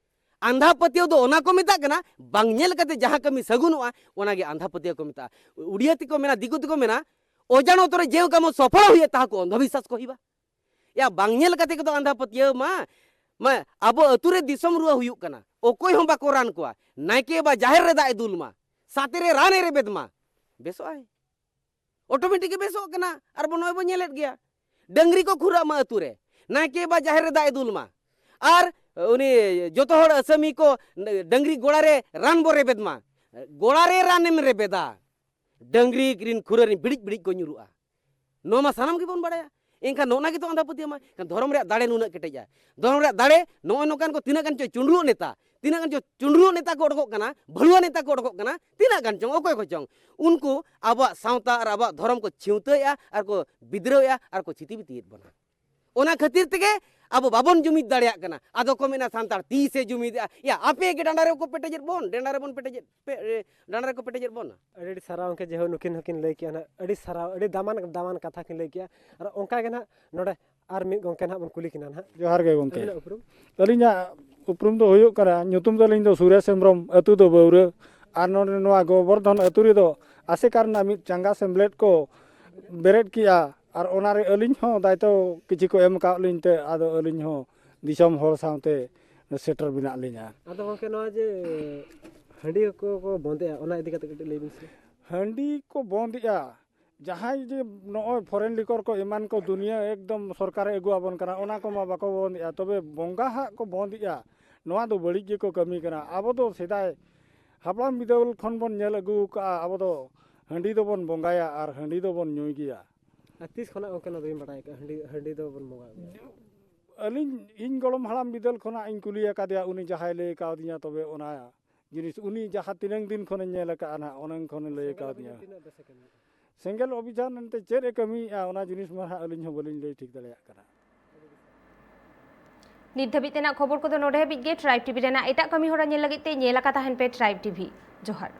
ᱟᱸᱫᱷᱟ ᱯᱟᱹᱛᱭᱟᱹᱣ ᱫᱚ ᱚᱱᱟ ᱠᱚ ᱢᱮᱛᱟᱜ ᱠᱟᱱᱟ, ᱵᱟᱝ ᱧᱮᱞ ᱠᱟᱛᱮ ᱡᱟᱦᱟᱸ ᱠᱟᱹᱢᱤ ᱥᱟᱹᱜᱩᱱᱚᱜᱼᱟ, ᱚᱱᱟᱜᱮ ᱟᱸᱫᱷᱟ ᱯᱟᱹᱛᱭᱟᱹᱣ ᱠᱚ ᱢᱮᱛᱟᱜᱼᱟ᱾ ᱩᱲᱤᱭᱟᱹ ᱛᱮᱠᱚ ᱢᱮᱱᱟ, ᱫᱤᱠᱩ ᱛᱮᱠᱚ ᱢᱮᱱᱟ, ᱚᱡᱟᱱᱚᱛᱚ ᱨᱮ ᱡᱮ ᱠᱟᱢᱚ ᱥᱚᱯᱷᱚᱞ ᱦᱩᱭᱩᱜ ᱛᱟᱦᱟᱸ ᱠᱚ ᱚᱱᱫᱷᱚᱵᱤᱥᱥᱟᱥ ᱠᱚ ᱦᱩᱭᱩᱜᱼᱟ᱾ ᱭᱟ, ᱵᱟᱝ ᱧᱮᱞ ᱠᱟᱛᱮ ᱠᱚᱫᱚ ᱟᱸᱫᱷᱟ ᱯᱟᱹᱛᱭᱟᱹᱣ ᱢᱟ᱾ ᱢᱟ, ᱟᱵᱚ ᱟᱹᱛᱩ ᱨᱮ ᱫᱤᱥᱚᱢ ᱨᱩᱣᱟᱹ ᱦᱩᱭᱩᱜ ᱠᱟᱱᱟ, ᱚᱠᱚᱭ ᱦᱚᱸ ᱵᱟᱠᱚ ᱨᱟᱱ ᱠᱚᱣᱟ᱾ ᱱᱟᱭᱠᱮ ᱵᱟ ᱡᱟᱦᱮᱨ ᱨᱮ ᱫᱟᱜ ᱮ ᱫᱩᱞ ᱢᱟ, ᱥᱟᱛᱮ ᱨᱮ ᱨᱟᱱ ᱮ ᱨᱮᱵᱮᱫ ᱢᱟ, ᱵᱮᱥᱚᱜ ᱟᱭ᱾ ᱚᱴᱳᱢᱮᱴᱤᱠ ᱜᱮ ᱵᱮᱥᱚᱜ ᱠᱟᱱᱟ᱾ ᱟᱨ ᱵᱚ ᱱᱚᱜᱼᱚᱭ ᱵᱚ ᱧᱮᱞᱮᱫ ᱜᱮᱭᱟ, ᱰᱟᱹᱝᱨᱤ ᱠᱚ ᱠᱷᱩᱨᱟᱜ ᱢᱟ ᱟᱹᱛᱩ ᱨᱮ, ᱱᱟᱭᱠᱮ ᱵᱟ ᱡᱟᱦᱮᱨ ᱨᱮ ᱫᱟᱜ ᱮ ᱫᱩᱞ ᱢᱟ, ᱟᱨ ᱩᱱᱤ ᱡᱚᱛᱚ ᱦᱚᱲ ᱟᱹᱥᱟᱹᱢᱤ ᱠᱚ ᱰᱟᱹᱝᱨᱤ ᱜᱚᱲᱟ ᱨᱮ ᱨᱟᱱ ᱵᱚ ᱨᱮᱵᱮᱫ ᱢᱟ᱾ ᱜᱚᱲᱟ ᱨᱮ ᱨᱟᱱᱮᱢ ᱨᱮᱵᱮᱫᱟ, ᱰᱟᱹᱝᱨᱤ ᱨᱤᱱ ᱠᱷᱩᱨᱟᱹ ᱨᱤᱱ ᱵᱤᱲᱤᱡ ᱵᱤᱲᱤᱡ ᱠᱚ ᱧᱩᱨᱩᱜᱼᱟ᱾ ᱱᱚᱣᱟ ᱢᱟ ᱥᱟᱱᱟᱢ ᱜᱮᱵᱚᱱ ᱵᱟᱲᱟᱭᱟ᱾ ᱮᱱᱠᱷᱟᱱ ᱱᱚᱜᱼᱚ ᱱᱟ ᱜᱮᱛᱚ ᱟᱸᱫᱷᱟ ᱯᱟᱹᱛᱭᱟᱹᱣ ᱢᱟ᱾ ᱮᱱᱠᱷᱟᱱ ᱫᱷᱚᱨᱚᱢ ᱨᱮᱭᱟᱜ ᱫᱟᱲᱮ ᱱᱩᱱᱟᱹᱜ ᱠᱮᱴᱮᱡᱟ᱾ ᱫᱷᱚᱨᱚᱢ ᱨᱮᱭᱟᱜ ᱫᱟᱲᱮ ᱱᱚᱜᱼᱚᱭ ᱱᱚᱝᱠᱟᱱ ᱠᱚ ᱛᱤᱱᱟᱹᱜ ᱜᱟᱱ ᱪᱚ ᱪᱩᱸᱰᱨᱩᱜ ᱱᱮᱛᱟ, ᱛᱤᱱᱟᱹᱜ ᱜᱟᱱ ᱪᱚ ᱪᱩᱸᱰᱨᱩᱜ ᱱᱮᱛᱟ ᱠᱚ ᱚᱰᱚᱠᱚᱜ ᱠᱟᱱᱟ, ᱵᱷᱟᱹᱞᱩᱣᱟᱹ ᱱᱮᱛᱟ ᱠᱚ ᱚᱰᱚᱠᱚᱜ ᱠᱟᱱᱟ, ᱛᱤᱱᱟᱹᱜ ᱜᱟᱱ ᱪᱚᱝ ᱚᱠᱚᱭ ᱠᱚᱪᱚᱝ, ᱩᱱᱠᱩ ᱟᱵᱚᱣᱟᱜ ᱥᱟᱶᱛᱟ ᱟᱨ ᱟᱵᱚᱣᱟᱜ ᱫᱷᱚᱨᱚᱢ ᱠᱚ ᱪᱷᱤᱣᱛᱟᱹᱭᱮᱫᱼᱟ ᱟᱨ ᱠᱚ ᱵᱤᱫᱽᱨᱟᱹᱣᱮᱫᱼᱟ ᱟᱨ ᱠᱚ ᱪᱷᱤᱛᱤ ᱵᱤᱛᱤᱭᱮᱫ ᱵᱚᱱᱟ᱾ ᱚᱱᱟ ᱠᱷᱟᱹᱛᱤᱨ ᱛᱮᱜᱮ ᱟᱵᱚ ᱵᱟᱵᱚᱱ ᱡᱩᱢᱤᱫ ᱫᱟᱲᱮᱭᱟᱜ ᱠᱟᱱᱟ᱾ ᱟᱫᱚ ᱠᱚ ᱢᱮᱱᱟ ᱥᱟᱱᱛᱟᱲ ᱛᱤᱥᱮ ᱡᱩᱢᱤᱫᱚᱜᱼᱟ? ᱭᱟ, ᱟᱯᱮ ᱜᱮ ᱰᱟᱸᱰᱟ ᱨᱮᱠᱚ ᱯᱮᱴᱮᱡᱮᱫ ᱵᱚᱱ, ᱰᱟᱸᱰᱟ ᱨᱮᱵᱚᱱ ᱯᱮᱴᱮᱡᱮᱫ ᱯᱮ, ᱮ, ᱰᱟᱸᱰᱟ ᱨᱮᱠᱚ ᱯᱮᱴᱮᱡᱮᱫ ᱵᱚᱱ᱾ ᱟᱹᱰᱤ ᱟᱹᱰᱤ ᱥᱟᱨᱦᱟᱣ ᱜᱚᱢᱠᱮ, ᱡᱮᱦᱳᱠ ᱱᱩᱠᱤᱱ ᱦᱚᱸᱠᱤᱱ ᱞᱟᱹᱭ ᱠᱮᱜᱼᱟ ᱱᱟᱦᱟᱜ, ᱟᱹᱰᱤ ᱥᱟᱨᱦᱟᱣ, ᱟᱹᱰᱤ ᱫᱟᱢᱟᱱ ᱫᱟᱢᱟᱱ ᱠᱟᱛᱷᱟ ᱠᱤᱱ ᱞᱟᱹᱭ ᱠᱮᱜᱼᱟ᱾ ᱟᱨ ᱚᱱᱠᱟ ᱜᱮ ᱱᱟᱦᱟᱜ ᱱᱚᱰᱮ ᱟᱨ ᱢᱤᱫ ᱜᱚᱢᱠᱮ ᱱᱟᱦᱟᱜ ᱵᱚᱱ ᱠᱩᱞᱤ ᱠᱤᱱᱟ ᱱᱟᱦᱟᱜ᱾ ᱡᱚᱦᱟᱨ ᱜᱮ ᱜᱚᱢᱠᱮ᱾ ᱟᱹᱵᱤᱱᱟᱜ ᱩᱯᱨᱩᱢ? ᱟᱹᱞᱤᱧᱟᱜ ᱩᱯᱨᱩᱢ ᱫᱚ ᱦᱩᱭᱩᱜ ᱠᱟᱱᱟ, ᱧᱩᱛᱩᱢ ᱫᱚ ᱟᱹᱞᱤᱧ ᱫᱚ ᱥᱩᱨᱮᱥ ᱦᱮᱢᱵᱨᱚᱢ, ᱟᱹᱛᱩ ᱫᱚ ᱵᱟᱹᱣᱨᱟᱹ᱾ ᱟᱨ ᱱᱚᱰᱮ ᱱᱚᱣᱟ ᱜᱳᱵᱚᱨᱫᱷᱚᱱ ᱟᱹᱛᱩ ᱨᱮᱫᱚ ᱟᱥᱮᱠᱟ ᱨᱮᱱᱟᱜ ᱢᱤᱫ ᱪᱟᱸᱜᱟ ᱥᱮᱢᱞᱮᱫ ᱠᱚ ᱵᱮᱨᱮᱫ ᱠᱮᱜᱼᱟ᱾ ᱟᱨ ᱚᱱᱟᱨᱮ ᱟᱹᱞᱤᱧ ᱦᱚᱸ ᱫᱟᱭᱤᱛᱛᱚ ᱠᱤᱪᱷᱩ ᱠᱚ ᱮᱢ ᱟᱠᱟᱫ ᱞᱤᱧ ᱛᱮ, ᱟᱫᱚ ᱟᱹᱞᱤᱧ ᱦᱚᱸ ᱫᱤᱥᱚᱢ ᱦᱚᱲ ᱥᱟᱶᱛᱮ ᱥᱮᱴᱮᱨ ᱢᱮᱱᱟᱜ ᱞᱤᱧᱟ᱾ ᱟᱫᱚ ᱜᱚᱢᱠᱮ, ᱱᱚᱣᱟ ᱡᱮ ᱦᱟᱺᱰᱤ ᱠᱚ ᱠᱚ ᱵᱚᱸᱫᱮᱜᱼᱟ, ᱚᱱᱟ ᱤᱫᱤ ᱠᱟᱛᱮ ᱠᱟᱹᱴᱤᱡ ᱞᱟᱹᱭ ᱵᱤᱱ ᱥᱮ᱾ ᱦᱟᱺᱰᱤ ᱠᱚ ᱵᱚᱸᱫᱮᱜᱼᱟ, ᱡᱟᱦᱟᱸᱭ ᱡᱮ ᱱᱚᱜᱼᱚᱭ ᱯᱷᱚᱨᱮᱱ ᱞᱤᱠᱚᱨ ᱠᱚ ᱮᱢᱟᱱ ᱠᱚ ᱫᱩᱱᱤᱭᱟᱹ ᱮᱠᱫᱚᱢ ᱥᱚᱨᱠᱟᱨᱮ ᱟᱹᱜᱩ ᱟᱵᱚᱱ ᱠᱟᱱᱟ, ᱚᱱᱟ ᱠᱚᱢᱟ ᱵᱟᱠᱚ ᱵᱚᱸᱫᱮᱜᱼᱟ, ᱛᱚᱵᱮ ᱵᱚᱸᱜᱟ ᱦᱟᱜ ᱠᱚ ᱵᱚᱸᱫᱮᱜᱼᱟ᱾ ᱱᱚᱣᱟ ᱫᱚ ᱵᱟᱹᱲᱤᱡ ᱜᱮᱠᱚ ᱠᱟᱹᱢᱤ ᱠᱟᱱᱟ᱾ ᱟᱵᱚ ᱫᱚ ᱥᱮᱫᱟᱭ ᱦᱟᱯᱲᱟᱢ ᱵᱤᱫᱟᱹᱞ ᱠᱷᱚᱱ ᱵᱚᱱ ᱧᱮᱞ ᱟᱹᱜᱩ ᱠᱟᱜᱼᱟ, ᱟᱵᱚ ᱫᱚ ᱦᱟᱺᱰᱤ ᱫᱚᱵᱚᱱ ᱵᱚᱸᱜᱟᱭᱟ ᱟᱨ ᱦᱟᱺᱰᱤ ᱫᱚᱵᱚᱱ ᱧᱩᱭ ᱜᱮᱭᱟ᱾ ᱟᱨ ᱛᱤᱥ ᱠᱷᱚᱱᱟᱜ ᱜᱚᱢᱠᱮ ᱱᱚᱣᱟ ᱫᱚᱵᱤᱱ ᱵᱟᱲᱟᱭ ᱠᱟᱜᱼᱟ, ᱦᱟᱺᱰᱤ, ᱦᱟᱺᱰᱤ ᱫᱚᱵᱚᱱ ᱵᱚᱸᱜᱟ ᱜᱮᱭᱟ? ᱟᱹᱞᱤᱧ, ᱤᱧ ᱜᱚᱲᱚᱢ ᱦᱟᱲᱟᱢ ᱵᱤᱫᱟᱹᱞ ᱠᱷᱚᱱᱟᱜ ᱤᱧ ᱠᱩᱞᱤ ᱟᱠᱟᱫᱮᱭᱟ, ᱩᱱᱤ ᱡᱟᱦᱟᱸᱭ ᱞᱟᱹᱭ ᱠᱟᱣᱫᱤᱧᱟ, ᱛᱚᱵᱮ ᱚᱱᱟ ᱡᱤᱱᱤᱥ ᱩᱱᱤ ᱡᱟᱦᱟᱸ ᱛᱤᱱᱟᱹᱝ ᱫᱤᱱ ᱠᱷᱚᱱᱮ ᱧᱮᱞ ᱟᱠᱟᱫᱼᱟ ᱱᱟᱦᱟᱜ, ᱚᱱᱟᱝ ᱠᱷᱚᱱᱮ ᱞᱟᱹᱭ ᱥᱮᱸᱜᱮᱞ ᱠᱟᱣᱫᱤᱧᱟ᱾ ᱚᱵᱷᱤᱡᱟᱱ ᱛᱤᱱᱟᱹᱜ ᱵᱮᱥ ᱟᱠᱟᱱᱟ? ᱥᱮᱸᱜᱮᱞ ᱚᱵᱷᱤᱡᱟᱱ ᱮᱱᱛᱮ ᱪᱮᱫ ᱮ ᱠᱟᱹᱢᱤᱭᱮᱫᱼᱟ, ᱚᱱᱟ ᱡᱤᱱᱤᱥ ᱢᱟ ᱱᱟᱦᱟᱜ ᱟᱹᱞᱤᱧ ᱦᱚᱸ ᱵᱟᱹᱞᱤᱧ ᱞᱟᱹᱭ ᱴᱷᱤᱠ ᱫᱟᱲᱮᱭᱟᱜ ᱠᱟᱱᱟ᱾ ᱱᱤᱛ ᱫᱷᱟᱹᱵᱤᱡ ᱛᱮᱱᱟᱜ ᱠᱷᱚᱵᱚᱨ ᱠᱚᱫᱚ ᱱᱚᱰᱮ ᱦᱟᱹᱵᱤᱡ ᱜᱮ᱾ ᱴᱨᱟᱭᱤᱵᱽ ᱴᱤᱵᱷᱤ ᱨᱮᱱᱟᱜ ᱮᱴᱟᱜ ᱠᱟᱹᱢᱤ ᱦᱚᱨᱟ ᱧᱮᱞ ᱞᱟᱹᱜᱤᱫ ᱛᱮ ᱧᱮᱞ ᱟᱠᱟ ᱛᱟᱦᱮᱱ ᱯᱮ ᱴᱨᱟᱭᱤᱵᱽ ᱴᱤᱵᱷᱤ᱾ ᱡᱚᱦᱟᱨ᱾